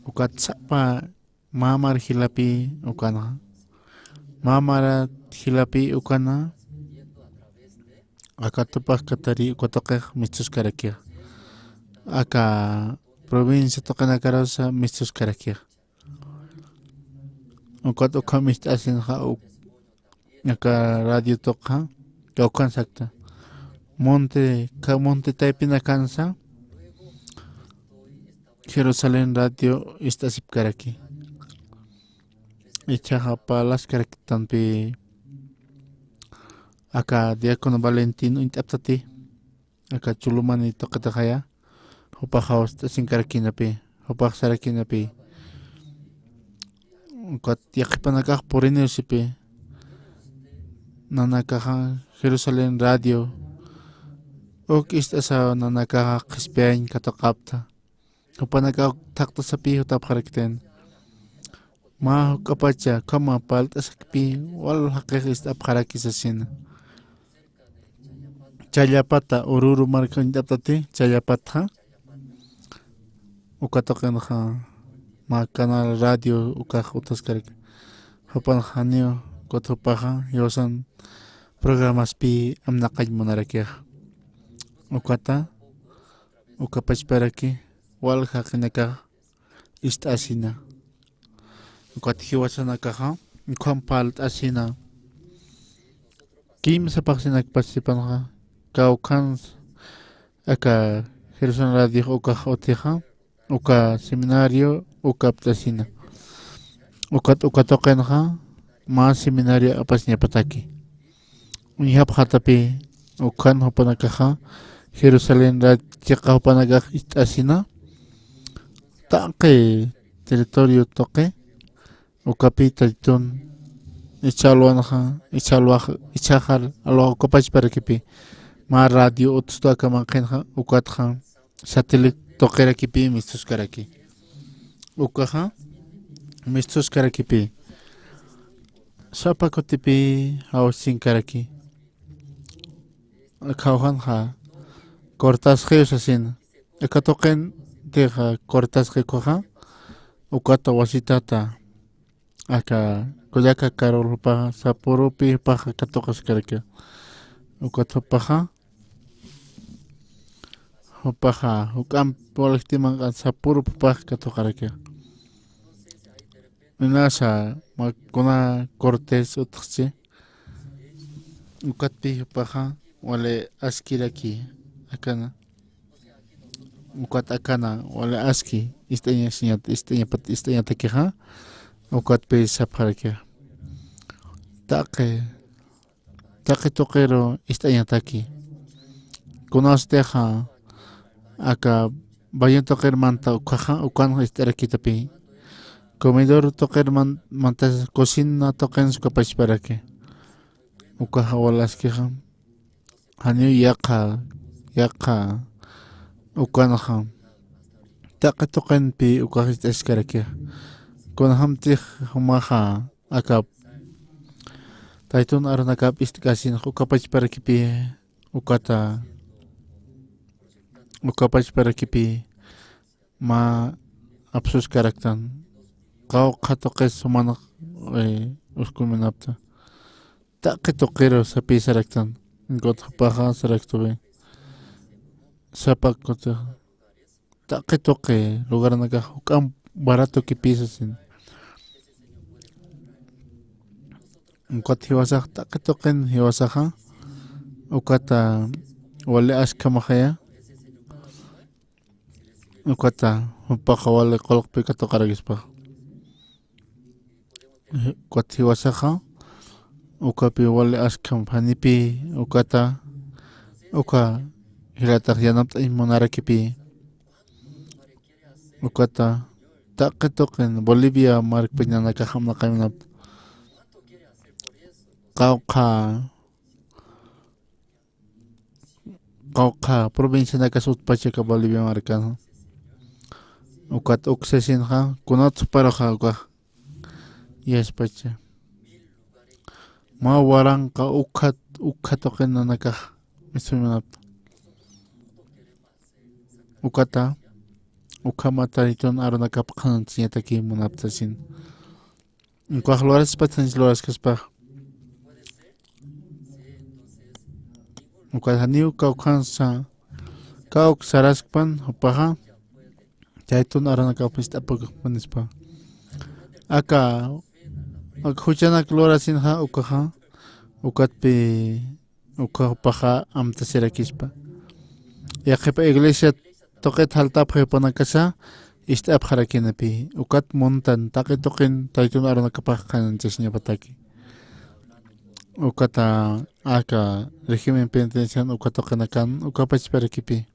Ukat sapa mä mar jilapï ukanxa. Mä mar jilapï ukana, aka Tupax Katari uka tuqix mistsuskarakix. Aka provincia tuqinakarusa mistsuskarakix. Ukat ukham ist'asinxa uk, aka radio tuqxa, kawkhan sakta. Monte, ka monte taypinakansa, Jerusalén Radio ist'asipkaraki. Ichhaxa parlaskaraktanpï, aka diácono Valentín uñt'aptati, aka Chulumani tuqitaxaya, jupax ist'asinkarakïnapï, jupax sarakïnapï. Ukat yaqhipanakax puriniw sipï. Nanakaxa Jerusalén Radio uk ist'asaw nanakaxa qhispiyañ katuqapta. Jupanakax thaqtasapï jutapxaraktan. Mä juk'apacha ukhama parlt'asakpï wal jaqix ist'apxaraki sasina. Challapata, Oruro marka uñt'aptati, Challapatxa. Uka tuqinxa mä canal radio ukax utaskaraki. Jupanxa janiw ukat jupaxa, jiwasan programaspï amnaqañ munarakixa. Ukata, uka pachparaki, wal jaqinakax ist'asina. Ukat jiwasanakaxa, ukham parlt'asina. Kimsa phaxsinakpasipanxa, kawkhan aka Jerusalén Radio ukax utixa, uka seminario uka apt'asina. Ukat uka tuqinxa, mä seminario apasiñapataki. Uñjapxatapï, ukhan jupanakaxa, Jerusalén Radio chiqa jupanakax ist'asina, taqi territorio tuqi, ukapi Tatitun ichha alwanxa, ichha alwax, ichhaxar alwax ukapachparakipi, mä radio utstu aka manqhinxa, ukatxa satélite tuqirakipi mistuskaraki. Ukaxa mistuskarakipi. Sapa kutipi jawsinkaraki. Khawjanxa cortasxiw sasin. Aka tuqintixa cortasxi ukhaxa. Ukat wasitata. Aka kullaka Carol jupaxa sapurupi jupaxa katuqaskaraki. Ukat jupaxa. Jupaxa juk'amp walajtimanq'an sapurup jupax katuqaraki. Inasa mä kuna Cortés utjchi. Ukatpi jupaxa wali askiraki akana. Ukat akana wali aski ist'añasiñat, ist'añapat, ist'añatakixa. Ukatpi sapxaraki. Taqi, taqi tuqiru ist'añataki. Kunasutixa aka baño tuqir manta ukhaxa, ukan ist'arakitapi. Comedor tuqir man-, manta cocina tuqin sukapachparaki. Ukaxa wali askixa. Janiw yaqha, yaqha ukanxa. Taqi tuqinpi ukax ist'askarakixa. Kunjamtix jumaxa akap. Tatitun arunakap ist'kasinxa ukapachparakipi ukata. Ukapachparakipi mä apsuskaraktan. Qawqha tuqis jumanx, eh, uskuminapta. Taqi tuqiru sapisaraktan. Ukat jupaxa saraktuwi. Sapa kuti. Taqi tuqi lugarnakax juk'amp barato kipisa sin. Ukat jiwasax taqi tuqin jiwasaxa. Ukata wali askhamaxaya. Ukata jupaxa wali qullqpi katuqarakispa. Ukat jiwasaxa, ukapi wali askham janipi, ukata, uka jilatax yanapt'añ munarakipi. Ukata, taqi tuqin Bolivia markpi nanakax amnaqañ munapta. Qawqha qawqha provincianakas utpacha aka Bolivia markanxa. Ukat uk sasinxa, kunat suparuxa ukax. Yaspacha. Mä waranqa ukhat, ukhat tuqin nanakax. Mistunapta. Ukata, ukhama Tatitun arunakap qhananchiñataki munapta sasin. Ukax luraspachanch luraskaspax. Ukat janiw kawkhansa, kawk saraskpan jupaxa, Tatitun arunakap ist'apakxpanispa. Aka, aka juchanak lurasinxa ukaxa, ukatpi uka jupaxa amtasirakispa. Yaqhipa iglesia tuqit jaltapxi jupanakasa ist'apxarakinapi. Ukat muntan taqi tuqin Tatitun arunakapax qhananchasiñapataki. Ukata aka régimen penitencian uka tuqinakan uka pachparakipi.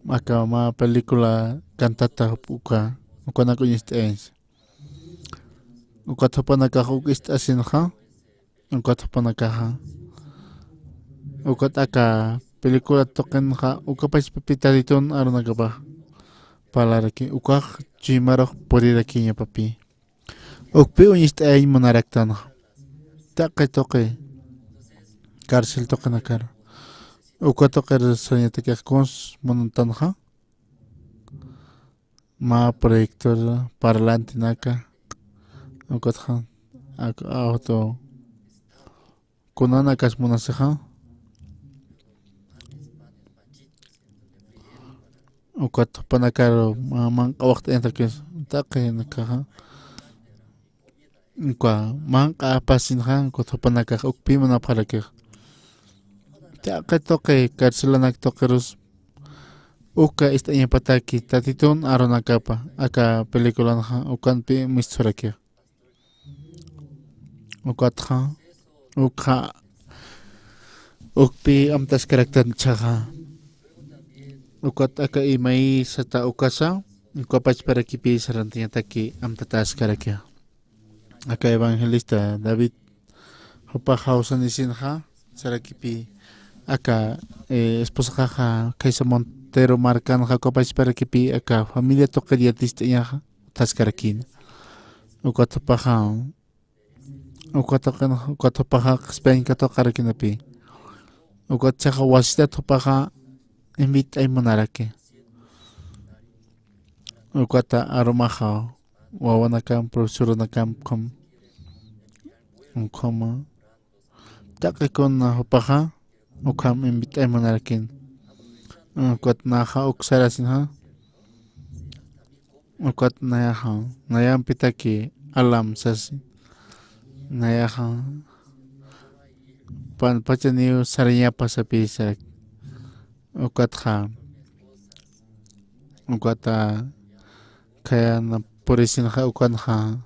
Aka mä película cantata uka, ukanak uñist'ayansa. Ukat jupanakax uk ist'asinxa. Ukat jupanakaxa. Ukat aka película tuqinxa, uka pachpapi Tatitun arunakapax parlaraki, ukax chuymarux purirakiñapapi. Ukpi uñist'ayañ munaraktanxa. Taqi tuqi. Cárcel tuqinakar. Uka tuqir sañatakix kuns muntanxa. Mä proyector parlantenaka, ukatxa, ak-, auto, kunanakas munasixa, ukat jupanakaru mä manq'a waqt'añatakis, taqinakaxa, uka manq'a apasinxa, ukat jupanakax ukpi munapxarakix. Taqi tuqi carcelanak tuqirus uka ist'añapataki Tatitun arunakapa aka películanxa ukanpi mistsurakix. Ukatxa, ukxa, ukpi amtaskaraktan chhaxa. Ukat aka imaysata ukasa, Ukapachparakipi sarantañataki amtataskarakixa. Aka evangelista David jupax jawsanisinxa sarakipï, aka, eh, esposaxaxa khaysa Montero markanxa ukapachparakipï aka familia tuqir yaticht'añaxa utjaskarakïna. Ukat jupaxa, ukat jupaxa qhispiyañ katuqarakïnapï. Ukat jichhaxa wasitat jupaxa invit'ay munaraki. Ukata arumaxa wawanakamp, profesoranakamp ukham, ukhama taqi kuna jupaxa ukham invit'ay munarakïn. Ukat naxa uk sarasinxa, ukat nayaxa, nayampitaki alam sasi. Nayaxa pan pachaniw sarañapa sapï sarak. Ukatxa, ukata khayana purisinxa ukanxa,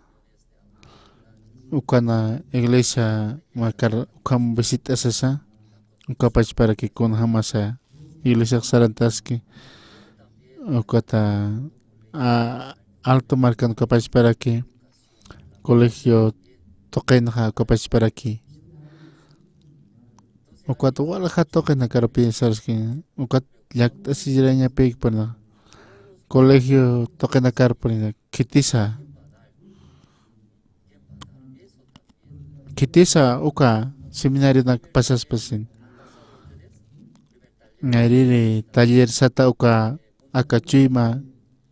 ukana iglesia markar ukham visit'asasa, ukapachparaki kunjamasa iglesiax sarantaski, ukata, a, Alto markan ukapachparaki, colegio tuqinxa ukapachparaki. Ukat walja tuqinakarupi saraski, ukat llakt'asillarañapïkpana. Colegio tuqinakarpuni khitisa. Khitisa uka seminarionak pasaspasin. Nayrïri taller sata uka aka chuyma,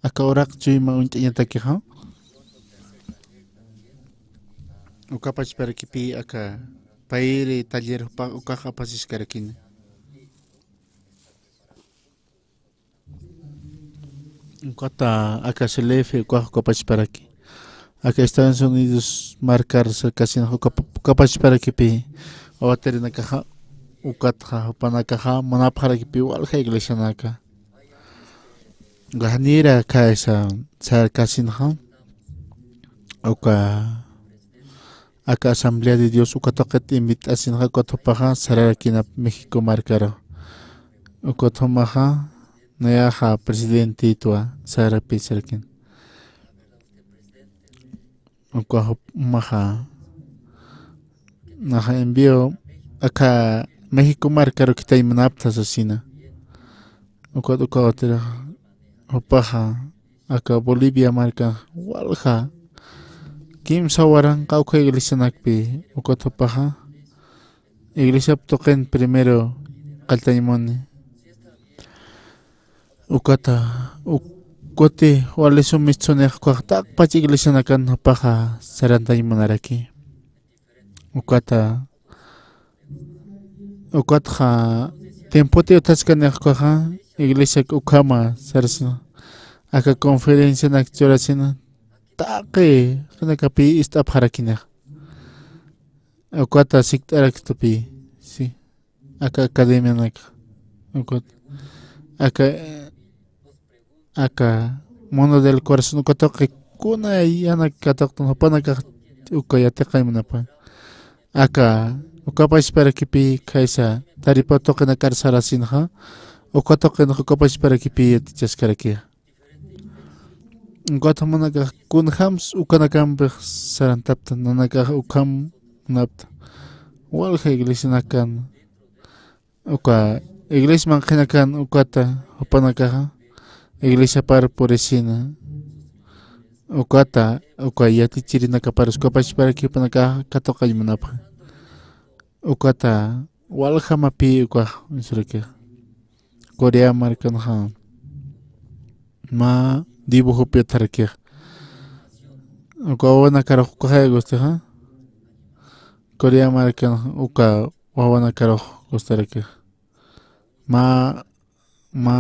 aka uraq chuyma uñt'añatakixa. Ukapachparakipï aka payri taller jupa ukax apasiskarakini. Ukata aka Selefe ukax ukapachparaki. Aka Estados Unidos markar cercasin ukap-, ukapachparakipï. Awatirinakaxa, ukatxa, jupanakaxa, munapxarakipï walja iglesianaka. Uka janira khaysa sarkasinxa, uka aka Asamblea de Dios uka tuqit invit'asinxa, ukat jupaxa sararakïnap México markaru. Ukat jumaxa nayaxa presidentitwa sarapï sarakïn. Uka jumaxa naxa envío aka México markaru khithay munapxta sasina. Ukat uka otro jupaxa aka Bolivia marka walja kimsa waranqa uka iglesianakpï, ukat jupaxa iglesiap tuqin primero qalltañ muni. Ukata, uk-, kuti wali sum mistsunix ukax taqpach iglesianakan jupaxa sarantañ munaraki. Ukata, ukatxa tiempoti utjaskanix ukaxa iglesiak ukhama sarasina, aka conferencianak churasina, taqi qinakapï ist'apxarakinixa. Ukata sikt'araktupï, sí. Aka academianak, ukat, aka, aka Mundo del Corazón uka tuqi kuna yanak katuqtun jupanakax uka yatiqañ munapan. Aka ukapachparakipï khaysa taripa tuqinakar sarasinxa, uka tuqinxa ukapachparakipï yatichaskarakixa. Ukat jumanakax kunjams ukanakampix sarantapta, nanakax ukham munapta. Walja iglesianakan, uka iglesiaman qhinakan ukata jupanakaxa iglesiapar purisina. Ukata, uka yatichirinakapar ukapachparaki jupanakaxa katuqañ munapxi. Ukata waljamapï ukax uñsurakix. Corea markanxa mä dibujopi utjarakix. Uka wawanakarux ukaxay gustixa. Corea markanxa uka wawanakarux gustarakix. Mä, mä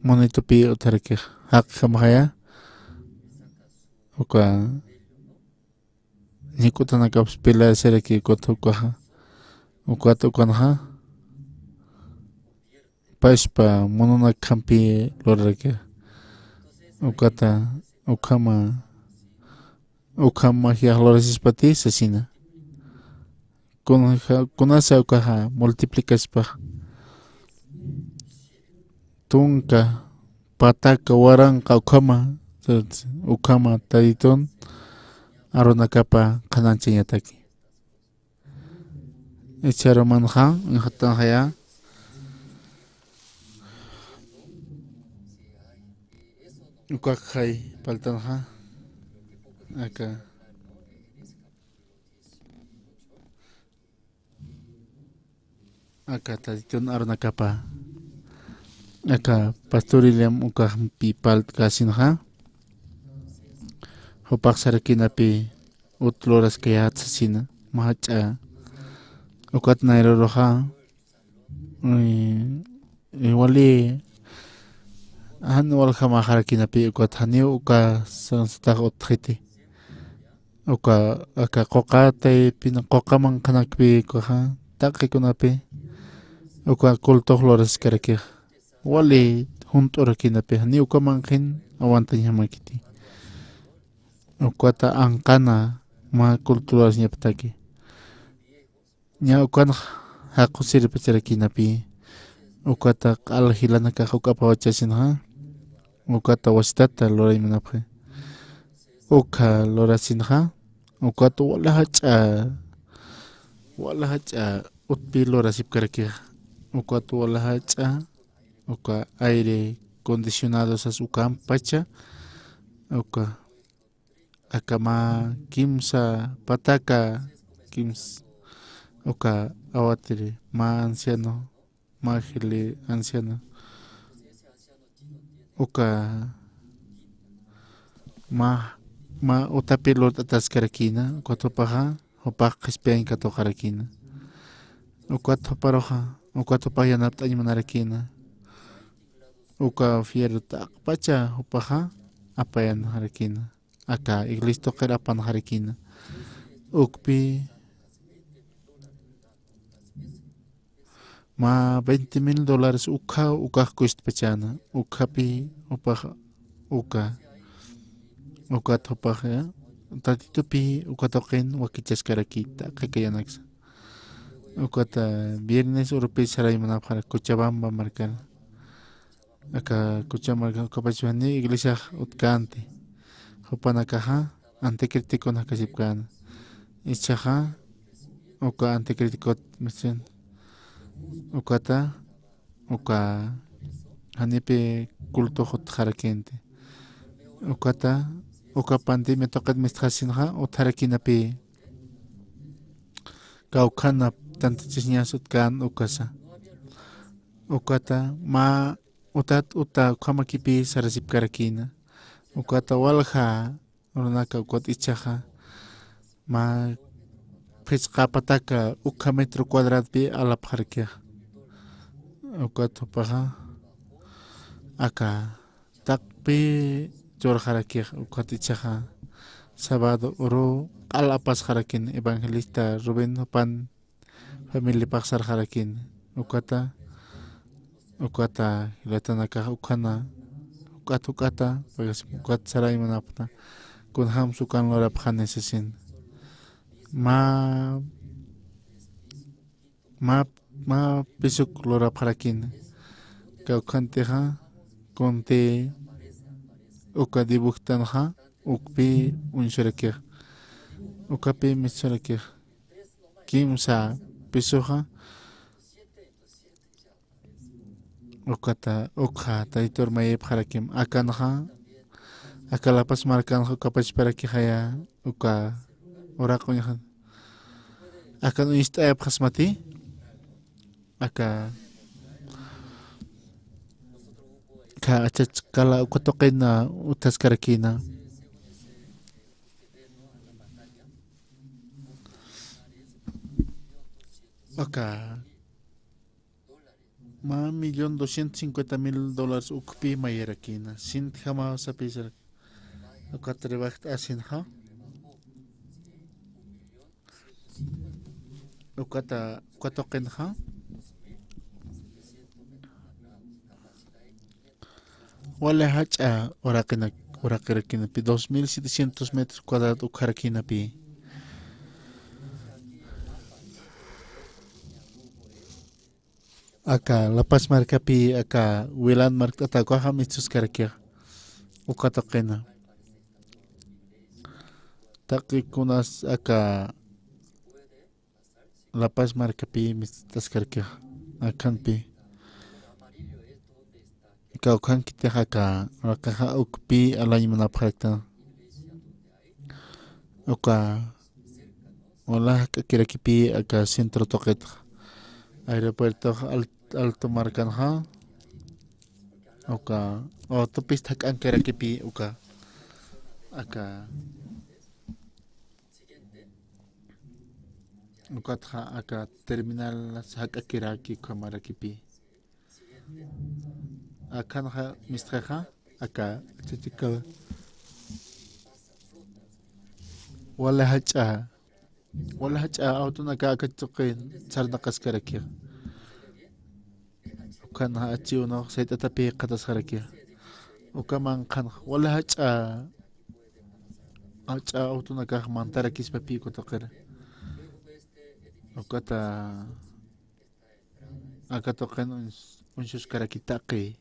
monitopï utjarakix. Jaqjamxaya. Uka ñik'utanakaps pilarsiraki ukat ukaxa. Ukat ukanxa paspa mununak khampi luraraki. Ukata, ukhama, ukhama jiyax lurasispati sasina. Kunja-, kunasa ukaxa multiplicaspa. Tunka, pataka, waranqa ukhama Ukhama Tatitun arunakapa qhanañchañataki. Icha arumanxa, inxatanxaya, ukakxay paltanxa, aka, aka Tatitun arunakapa, aka Pastor William ukaxpi paltkasinxa, jupax sarakinapi ut luraskayät sasina, mä jach'a, ukat nayruruxa, eh, eh, wali, jan waljamaxarakinapi, ukat janiw uka sansatax utjiti. Uka, aka quqa taypin, quqa manqhanakpi, ukaxa, taqikunapi, uka cultox luraskarakix. Wali junt'urakinapi, janiw uka manqhin aguantañjamakiti. Ukata anqana mä culto lurasiñapataki. Ña ukan jaqu sirpacharakinapi, ukata q'al jilanakax uk apawachasinxa, ukata wasitata luraymanapxi. Ukha lurasinxa, ukata wala jach'a, wala jach'a utpi lurasipkarakix, ukata wala jach'a, uka aire acondicionado sas ukampacha, uka aka mä kimsa pataka, kims-, uka awatiri, mä anciano, mä jili anciano, uka mä, mä utapi lurt'ataskarakïna, ukat jupaxa, jupax qhispiyañ katuqarakïna. Ukat juparuxa, ukat jupax yanapt'añ munarakïna. Uka fierro taqpacha jupaxa apayanxarakïna. Aka iglesia tuqir apanxarakïna. Ukpi mä veinte mil dólares ukha, ukax cuestpachäna. Ukhapi jupax uka, ukat jupax, ya, Tatitupi uka tuqin wakichaskarakïta, qhikayanaksa. Ukata viernes urupi saraymanapxara Cochabamba markar. Aka Cochabamba markar, ukapachpani iglesiax utkänti. Jupanakaxa anticriticon jakasipkäna. Ichaxa, uka anticriticot, misin, ukata, uka janipi culto jutxarakïnti. Ukata, uka pandemia tuqit mistxasinxa, utjarakïnapi. Kawkhana tantachasiñas utkän ukasa. Ukata, mä utat uta ukhamakipi sarasipkarakïna. Ukata walja runaka ukat ichaxa, mä phisqa pataka ukha metro cuadradpi alapxarakix. Ukat jupaxa, aka taqpi churxarakix, ukat ichaxa, sábado uru q'al apasxarakin evangelista Rubén jupan familiapax sarxarakin, ukata, ukata jilatanakax ukhana, juk'at juk'ata, pagas ukat saraymanapxta, kunjams ukan lurapxani sasin. Mä, mä, mä pisuk lurapxarakini. Kawkhantixa, kunti, uka dibujtanxa, ukpi uñsurakix. Ukapi mitsurakix. Kimsa pisuxa, ukata, ukxa, Taytur mayipxarakim, akanxa, aka La Paz markanxa, uka pachparakixaya, uka uraquñxa. Akan uñst'ayapxasmati, aka, ka achach kala, uka tuqina, utaskarakina. Aka, mä millón doscientos cincuenta mil dólares ukpi mayarakina. Sintjamaw sapisar. Ukat rebajt'asinxa. Ukata, uka tuqinxa. Wali jach'a uraqina, uraqirakinapi, dos mil setecientos metros cuadrados ukharakinapi. Aka La Paz markapi, aka Wilan markt'ata ukaxa mitsuskarakix. Uka tuqina. taqi kunas aka La Paz markapi mist'askarkixa, akhanpi. Kawkhankitix aka, aka ukpi alañ munapxaraktan. Uka wala jak'akirakipi aka centro tuqitxa. Aeropuertox Al-, Alto markanxa. Uka autopista jak'ankirakipi uka. Aka Ukatxa aka terminal jak'akiraki ukhamarakipi. Akhanxa mistxixa aka chachika wala jach'a, wala jach'a autonaka aka tuqin sarnaqaskarakixa. Ukhanxa achi unax sayt'atapi jikxatasxarakixa. Uka manqhanxa wala jach'a, jach'a autonakax mantarakispapi uka tuqira. Ukata aka tuqin uñs-, uñsuskaraki taqi.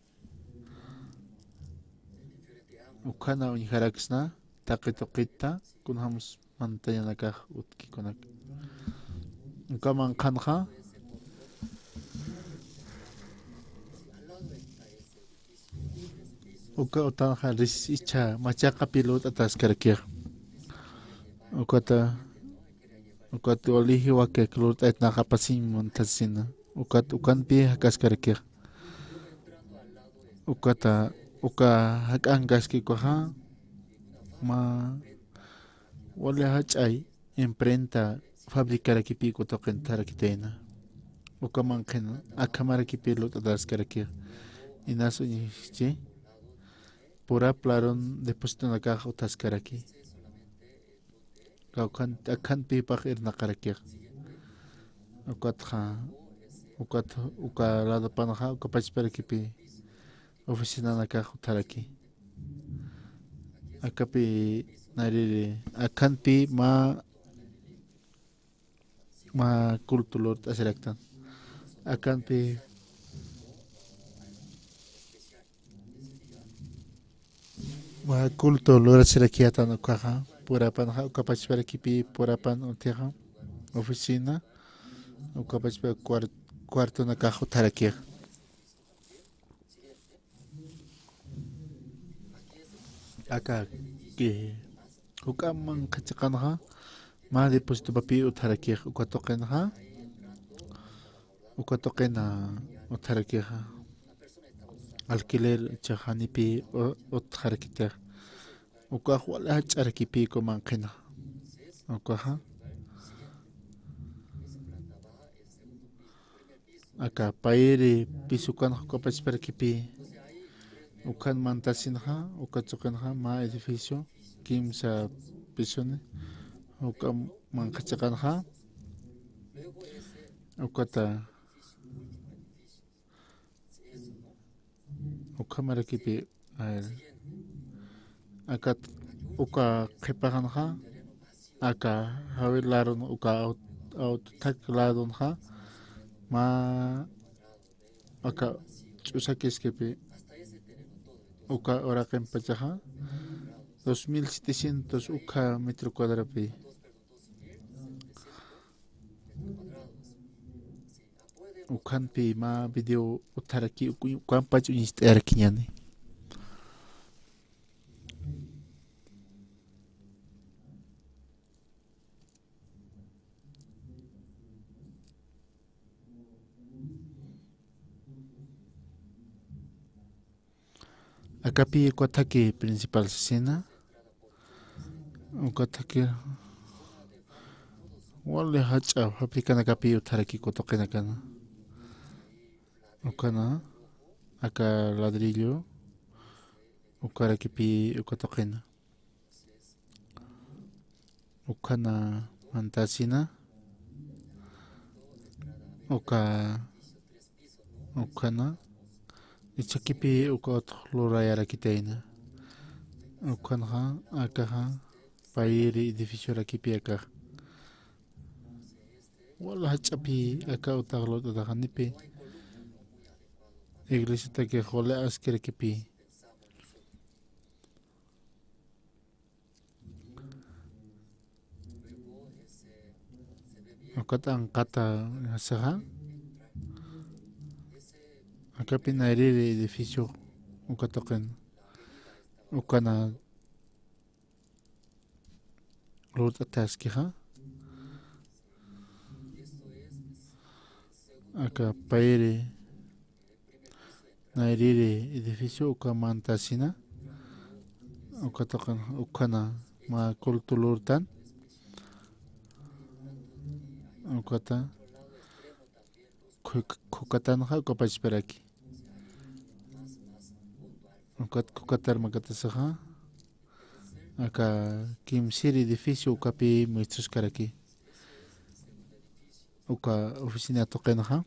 Ukhana uñjaraksna taqi tuqita kunjams mantañanakax utjkikunak. Uka manqhanxa uka utanxa ris ichha machaqapi lurt'ataskarakixa. Ukata, ukat walijiwakak lurt'aytnax apasiñ muntasina. Ukat ukanpi jakaskarakixa. Ukata, uka jak'ankaski ukaxa, mä wali jach'ay imprenta fabricarakipi uka tuqin utjarakitayna. Uka manqhina akhamarakipi lurt'ataskarakixa. Inas uñjchi purap larun depositonakax utjaskaraki. Kawkhan, akhanpi jupax irnaqarakixa. Ukatxa, ukat, uka ladopanxa, uka pachparakipi oficinanakax utjaraki. Akapi nariri, akhanpi mä, mä culto lurt'asiraktan. Akhanpi mä culto lurasirakiyätan ukaxa, purapanxa, uka pachparakipi purapan utjixa, oficina, uka pachpa cuar-, cuartonakax utjarakixa. Aka, ki, juk'amp manqha chiqanxa, mä depositopapi utjarakix, uka tuqinxa, uka tuqina utjarakixa, alquiler ichhax janipi u-, utjarakitix, ukax wali jach'arakipi uka manqhina, ukaxa. Aka payiri piso ukanxa uka pachparakipi, ukan mantasinxa, uka tuqinxa mä edificio, kimsa pisoni, uka manqha chiqanxa, ukata, ukhamarakipi, a ver, akat uka qhipaxanxa, aka jawir ladon, uka aut-, auto thak ladonxa, mä aka ch'usakiskipi, uka uraqimpachaxa, dos mil setecientos ukha metro cuadrapi. Ukhanpi mä video utjaraki, uk-, ukampach uñist'ayarakiñäni. Akapi uka thakhi principal sasina. Uka thakhi wali jach'a fabricanakapi utjaraki uka tuqinakana. Ukana, aka ladrillo, ukarakipi uka tuqina. Ukhana mantasina, uka, ukhana ichhakipi uka utx lurayarakitayna. Ukhanxa, akaxa, payiri edificiorakipi akaxa. Wala jach'api aka utax lurt'atax janipi. Iglesiatakix wali askirakipi. Ukat anqata saxa. Akapi nayrïri edificio uka tuqin. Ukana lurt'ataskixa. Aka payri nayrïri edificio uka mantasina. Uka tuqin ukhana mä culto lurtan. Ukata khuk-, khukatanxa uka pachparaki. Ukat khukatar makatasaxa. Aka kimsïri edificio ukapi muestraskaraki. Uka oficina tuqinxa.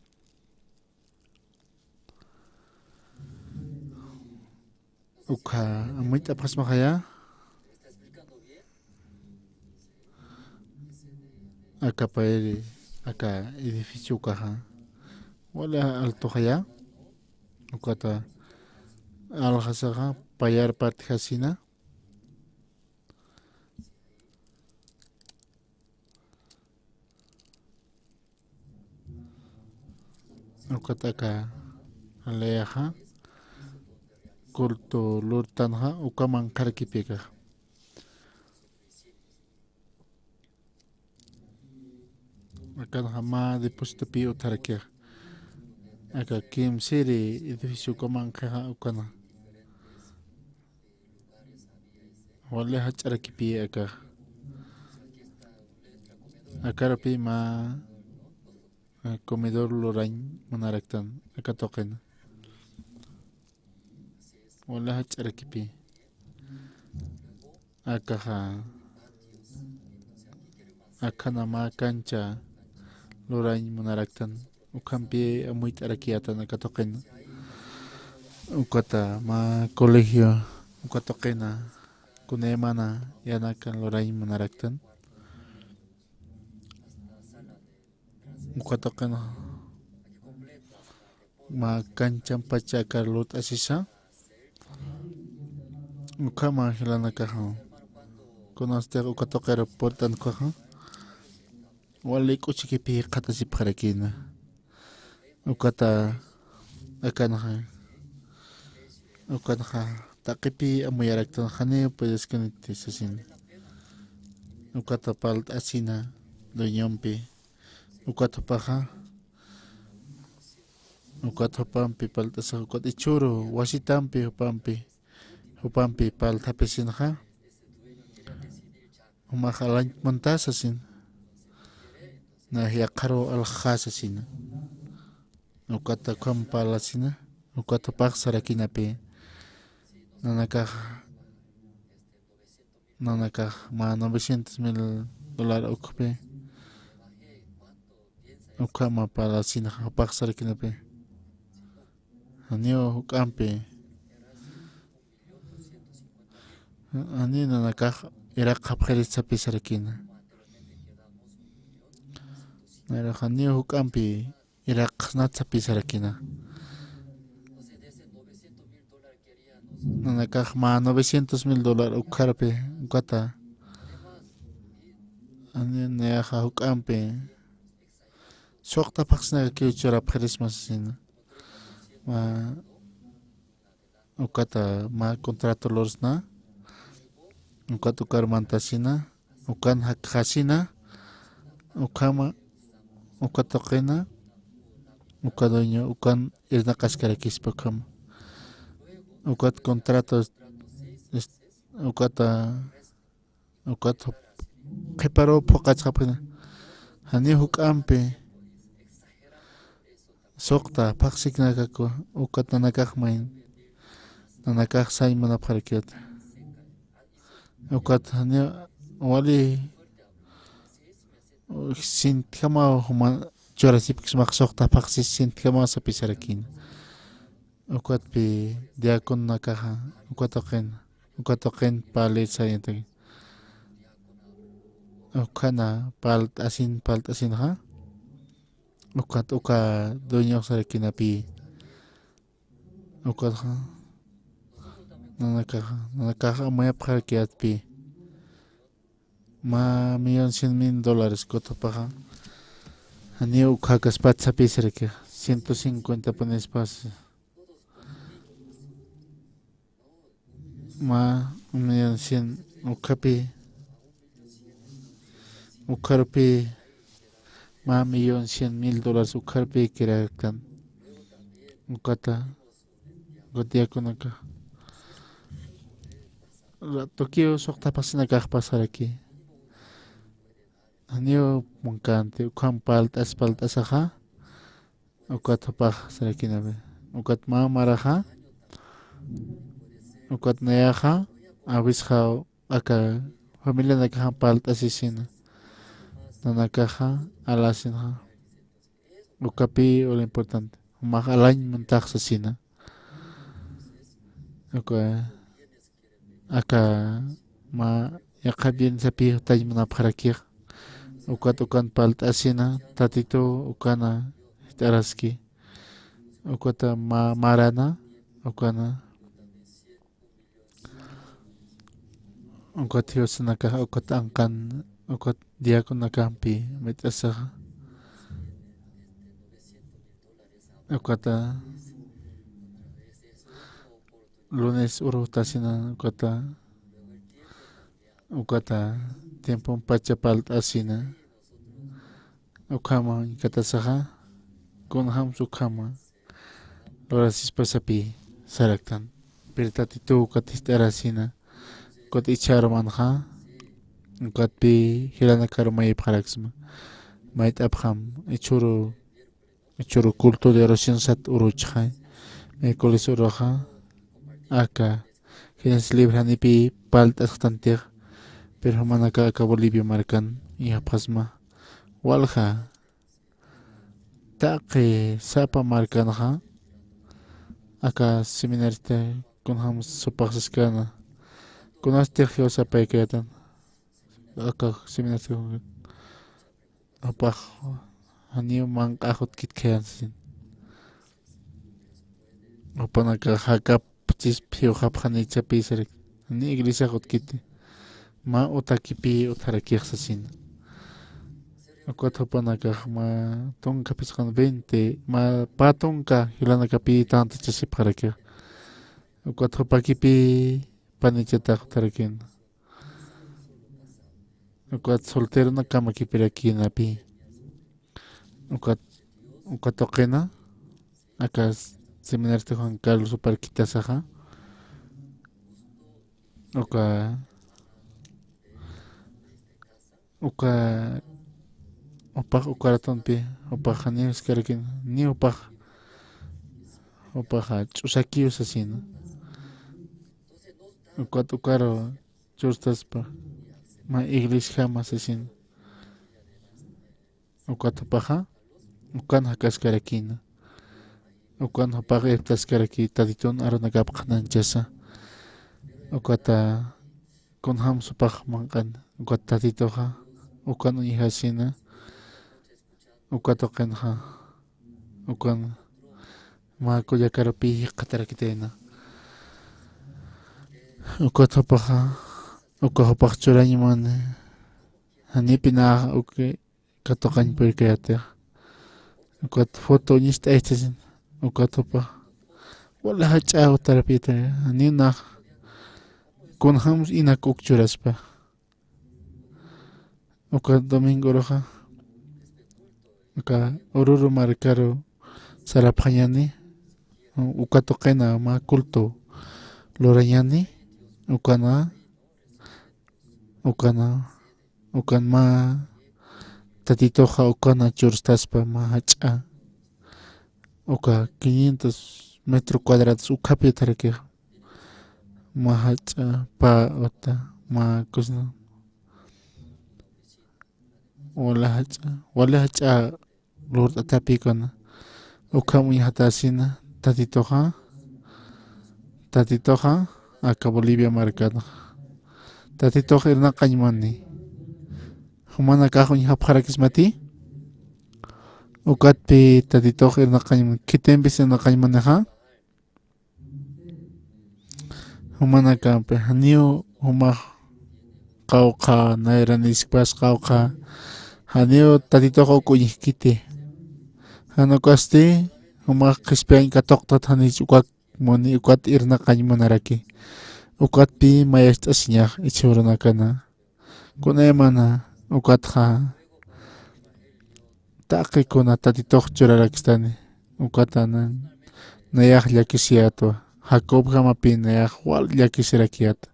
Ukha amuyt'apxasmaxaya. Aka payri, aka edificio ukaxa. Wali altoxaya. Ukata alxasaxa payar patjasina. Ukat aka aleaxa culto lurtanxa ukaman qharkipïkaxa. Akanxa mä depósitopi utjarakixa. Aka kimsïri edificio ukaman qhixa ukana. Wali jach'arakipï aka. Akarpi mä, eh, comedor lurañ munaraktan aka tuqina. Wali jach'arakipï. Akaxa. Akhana mä cancha lurañ munaraktan. Ukhampi amuyt'arakiyätan aka tuqina. Ukata mä colegio uka tuqina kunaymana yänakan lurañ munaraktan. Uka tuqina mä canchampacha aka lurt'asisa. Ukhama jilanakaxa. Kunastix uka tuqir purt'ankaxa. Wali k'uchikipï jikxatasipxarakïna. Ukata akanxa. Ukanxa taqipï amuyaraktan janiw puedeskaniti sasina. Ukata parlt'asina dueñompi. Ukat jupaxa. Ukat jupampi parlt'asax ukat ichhüru wasitampi jupampi. Jupampi parlt'apisinxa. Jumax alañ muntasa sasin. Nax yaqharuw aljasa sasina. Ukata ukham parlasina. Ukat jupax sarakinapi. Nanakax, nanakax mä novecientos mil dólar ukpi. Ukhama parlasina jupax sarakinapi. Janiw juk'ampi. Janiw nanakax iraqxapxiris sapisarakina. Nayrux janiw juk'ampi iraqxsnat sapisarakina. Nanakax mä novecientos mil dólar ukharpi ukata. Janiw nayaxa juk'ampi. Suqta phaxsinakakiw churapxirisma sasina. Mä ukata mä contrato lursna. Ukat ukar mantasina. Ukan jakxasina. Ukhama. Uka tuqina. Uka dueño. Ukan irnaqaskarakispa ukhama. Ukat contrato. Ukata Ukat jup-, qhiparuw phuqachxapxina. Janiw juk'ampi suqta phaxsiknakaku, ukat nanakax mayn, nanakax sañ munapxarakiyät. Ukat janiw wali sintjamaw juma churasipkismax suqta phaxsis sintjamaw sapisarakïna. Ukatpi diacononakaxa, uka tuqin, uka tuqin parlir sañataki. Ukhana parlt'asin, parlt'asinxa. Ukat uka dueñox sarakinapï. Ukatxa. Nanakaxa, nanakaxa amuyapxarakiyätpï. Mä millón cien mil dólares ukat jupaxa. Janiw ukhakas patsapisaraki, ciento cincuenta punispas. Mä un millón cien ukhapi, ukharpi, mä millón cien mil dólares ukharpi kiraktan. Ukata, ukat diaconaka. Ratukiw suqtapxasinakax pasaraki. Janiw mankanti, ukham palt'as, palt'asaxa. Ukat jupax sarakinapi. Ukat mä maraxa. Ukat nayaxa. Awisxa aka familianakaxa palt'asisina. Nanakaxa alasinxa. Ukapi ul importante. Jumax alañ muntax sasina. Uka aka mä yaqha bienesapi jutañ munapxarakix. Ukat ukan palt'asina, Tatitu ukana jit'araski. Ukata mä marana, ukana, ukat jiwasanakax, ukat anqan, ukat diaconakampi mit'asaxa. Ukata lunes urujtasina, ukata, ukata tiempon pacha palt'asina. Ukhama uñkatasaxa, kunjams ukhama lurasispasapi saraktan. Pero Tatitu ukat jist'arasina, ukat ichharumanxa, ukatpi jilanakaru mayipxaraksma. Mayt'apxam, ichhuru, ichhuru culto de oración sat uruchxay. Miércoles uruxa, aka, Génesis libro janipi palt'asxtantix, pero jumanaka aka Bolivia markan, uñjapxasma. Walja, taqi sapa markanxa, aka seminarista kunjam supaxsiskana, kunastix jiwasapaykayatan, aka seminarista kunjam. Jupax janiw manq'ax utjkit khayan sasin. Jupanakax jakap chispi uxapxani ichhapi sarak. Janiw iglesiax utjkiti. Mä utakipi utjarakix sasin. Ukat jupanakax mä tunka phisqan veinte, mä pä tunka jilanakapi tantachasipxarakix. Ukat jupakipi panichatax utjarakina. Ukat solteronakamakipirakinapi. Ukat, uka tuqina, aka seminarista Juan Carlos Parquitasaxa. Uka, uka, jupax uka ratonpi, jupax janiw jiskarakin, ni jupax, jupaxa ch'usakiw sasina. Ukat ukaru churtaspa, mä iglesiajama sasin. Ukat jupaxa, ukan jakaskarakina. Ukan jupax irptaskaraki Tatitun arunakap qhananchasa. Ukata kunjams jupax manq'an, ukat Tatituxa, ukan uñjasina. Uka tuqinxa, ukan mä kullakarupi jikxatarakitayna. Ukat jupaxa, uka jupax churañmani, janipinax uka katuqañ puykayatix. Ukat foto uñist'aystasin, ukat jupax wali jach'a utarapita, janiw nax kunjams inak uk churaspa. Uka domingo uruxa, uka Oruro markaru sarapxañani, uka tuqina mä culto lurañani, ukana, ukana, ukan mä Tatituxa ukana churastaspa mä jach'a, uka quinientos metros cuadrados ukhapi utjarakix. Mä jach'a pä uta, mä kusna. Wali jach'a, wali jach'a lurt'atapï kuna. Ukham uñjatäsina, Tatituxa, Tatituxa, aka Bolivia markanxa. Tatitux irnaqañmani. Jumanakax uñjapxarakismati. Ukatpï Tatitux irnaqañmani. Khitimpis irnaqañmanixa. Jumanakampi janiw jumax qawqha nayra nispas qawqha Janiw Tatitux uk uñjkiti. Jan ukasti, jumax qhispiyañ katuqtat janich ukak muni, ukat irnaqañ munaraki. Ukatpi mayacht'asiñax ichhürunakana. Kunaymana ukatxa taqi kuna Tatitux churarakistani. Ukatana nayax llakisiyätwa. Jacobjamapi nayax wal llakisirakiyäta.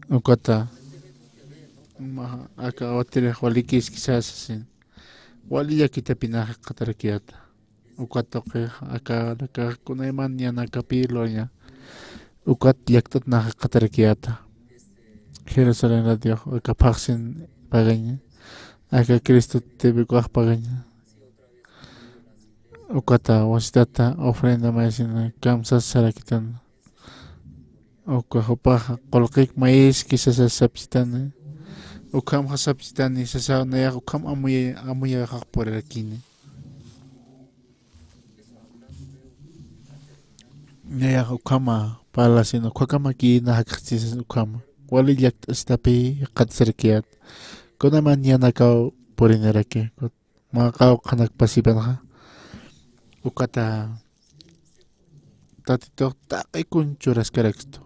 Ukata, ma, aka awatirix walikïskisa sasin. Wali llakitapinï jikxatarakiyäta. Uka tuqix aka, aka kunayman yanakapi luraña. Ukat llakt'atnï jikxatarakiyäta. Jerusalén radiox aka phaxsin pagaña. Aka Cristo T V ukax pagaña. Ukata wasitata ofrenda mayasina kamsas sarakitan. Uka jupaxa qullqik mayiskisa sas sapchitani. Ukhamxa sapchitani sasaw nayax ukham amuya, amuyaxax purirakini. Nayax ukhama parlasina, ukhakamakïna jakxchisas ukhama. Wali llakt'asitapi jikxatasirakiät. Kunaman yanakaw puriniraki. Mä qawqhanak pasipanxa. Ukata Tatitux taqi kun churaskarakstu.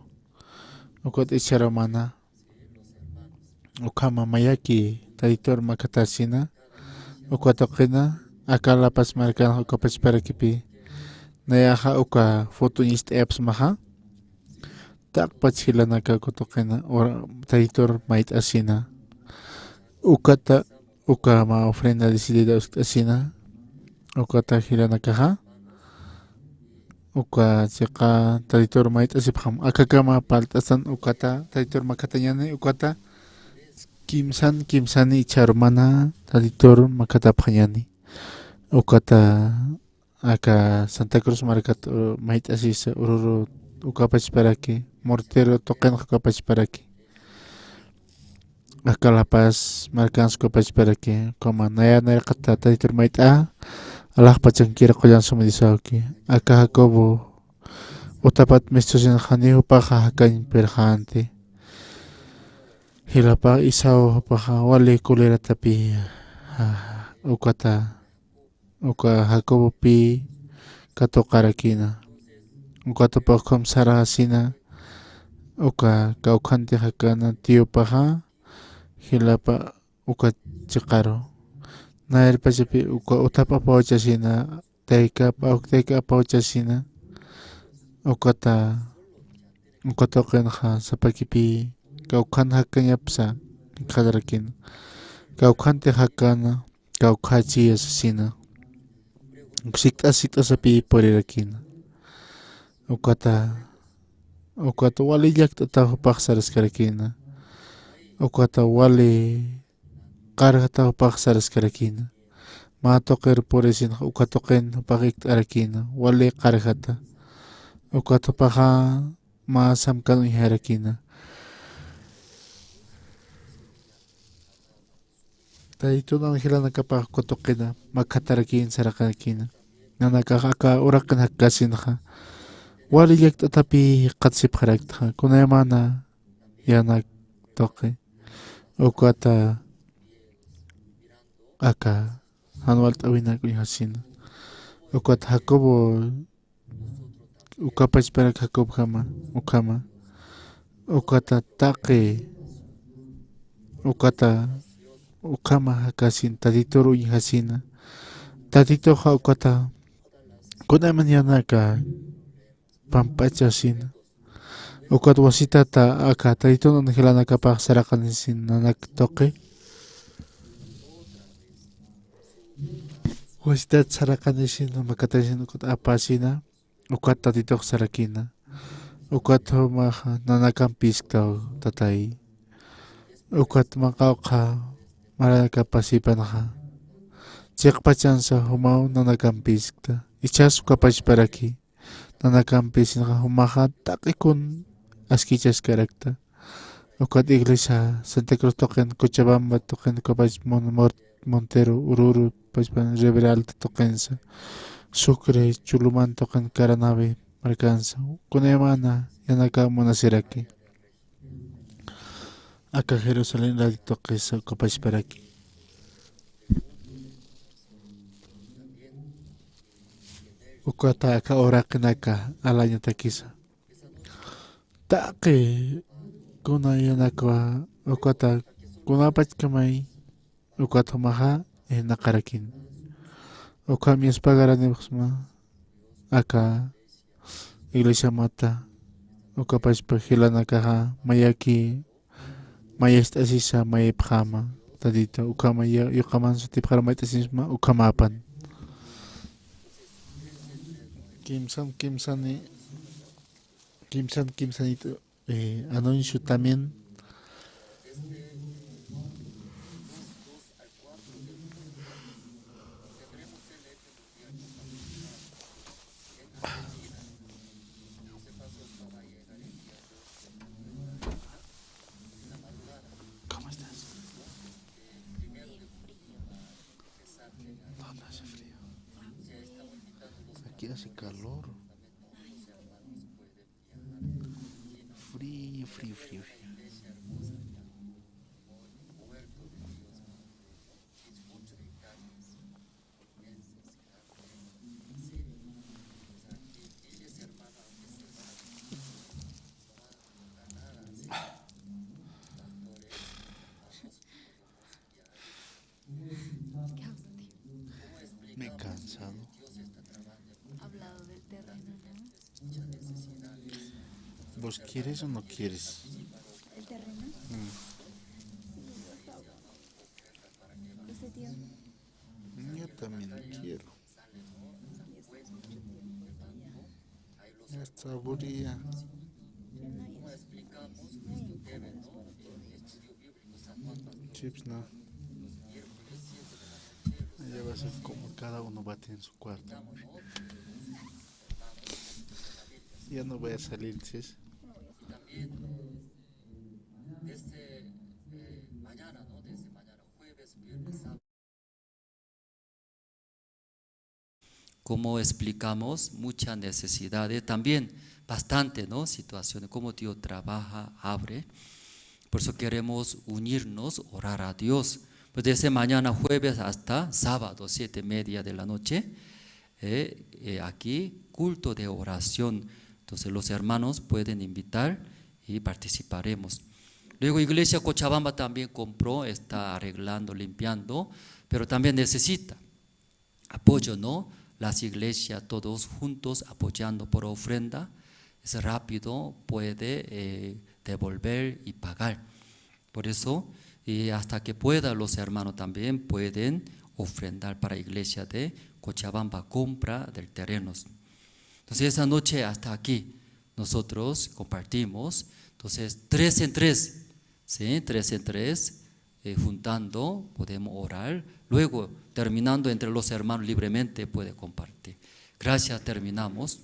Ukat ichharumana. Ukhama mayaki Tatitur makhatasina. Uka tuqina, aka La Paz markanxa uka pachparakipi. Nayaxa uka foto ñist'ayapsmaxa. Taqpach jilanaka uka tuqina, ora, Tatitur mayt'asina. Ukata, uka mä ofrenda decidida uskt'asina. Ukata jilanakaxa. Uka chiqa Tatitur mayt'asipxam. Akakama parlt'astan ukata Tatitur makhatañani, ukata kimsan, kimsani ichharumana Tatitur makhatapxañani. Ukata aka Santa Cruz markat, uh, mayt'asisa Oruro uka pachparaki, Mortero tuqinxa uka pachparaki. Aka La Paz markans uka pachparaki, ukhama naya nayraqata Tatitur mayt'a, alaxpachankir qullan suma Diosawki. Aka Jacobo utapat mistusinxa ni jupaxa jakañ pirxänti. Jilapa Esaú jupaxa wali coleratapi, ah, ukata uka Jacobopi katuqarakïna. Uka tupax ukham sarasina, uka kawkhantix jakana tiyupaxa, jilapa uka chiqaru. Nayar pachapi uka utap apawchasina, tayka apaw-, tayka apawchasina, ukata, uka tuqinxa sapakipi, kawkhan jakañapsa, jikxatarakïna. Kawkhantix jakana, kawkhachi sasina. Sikt'as sikt'asapi purirakïna. Ukata, ukata wali llakt'ata jupax saraskarakïna. Ukata wali qarjata jupax saraskarakïna. Mä tuqir purisinxa uka tuqin jupax ikt'arakïna. Wali qarjata. Ukat jupaxa mä samkan uñjarakïna. Taytun angelanakapax uka tuqina, makhatarakïn saraqarakïna. Nanakax aka uraqin jakkasinxa, wali llakt'atapi jikxatasipxaraktxa, kunaymana yanak tuqi. Ukata aka jan walt'äwinak uñjasina. Ukat Jacobo uka pachparak Jacobjama, ukhama, ukata taqi, ukata ukhama jakasin, Tatitur uñjasina. Tatituxa ukata kunayman yanaka pampachasina. Ukat wasitata aka Tatitun angelanakapax saraqanisin nanak tuqi. Wasitat saraqanisin, makatasin ukat apasina, ukat Tatitux sarakina. Ukat jumaxa nanakampisktaw, tatay. Ukat mä qawqha maranaka pasipanxa, chiqpachansa jumaw nanakampiskta. Ichhas uka pachparaki nanakampisinxa jumaxa taqi kun askichaskarakta. Ukat iglesia Santa Cruz tuqin, Cochabamba tuqin, ukapach Mon-, Mor-, Montero, Oruro, pachpan Ribera Alta tuqinsa, Sucre, Chulumán tuqin, Caranavi markansa, kunaymana yanaka munasiraki. Aka Jerusalén radio tuqisa uka pachparaki. Ukata aka uraqinaka alañatakisa. Taqi kunayanakwa ukata kunapachkamay ukat jumaxa, eh, naqarakin. Ukham yaspagaraniwxsma aka iglesiamata, ukapachpa jilanakaxa mayaki mayast'asisa mayipxama, Tatitu, ukhama ya-, yuqaman sutipxar mayt'asinsma, ukhamapan. Kimsan, kimsani, kimsan, kimsanit, eh, anuncio también. ¿Cómo estás? No, no hace frío. Aquí hace calor. Frío, frío, frío, frío. Me he cansado. Hablado del terreno, ¿no? ¿Vos quieres o no quieres? ¿El terreno? Mm. Sí, está bueno. ¿Usted, tío? Yo también quiero. Ya está aburrida. Chips, no. Ya va a ser como cada uno va a tener su cuarto. Ya no voy a salir, ¿sí? Como explicamos, mucha necesidad, eh, también bastante, ¿no? Situaciones, como tío trabaja, abre. Por eso queremos unirnos, orar a Dios. Pues desde mañana jueves hasta sábado, siete y media de la noche, eh, eh, aquí, culto de oración. Entonces los hermanos pueden invitar y participaremos. Luego Iglesia Cochabamba también compró, está arreglando, limpiando, pero también necesita apoyo, ¿no? Las iglesias, todos juntos apoyando por ofrenda, es rápido, puede, eh, devolver y pagar. Por eso, y hasta que pueda, los hermanos también pueden ofrendar para iglesia de Cochabamba, compra del terrenos. Entonces, esa noche hasta aquí nosotros compartimos. Entonces, tres en tres, ¿sí? Tres en tres, eh, juntando, podemos orar. Luego, terminando entre los hermanos libremente puede compartir. Gracias, terminamos.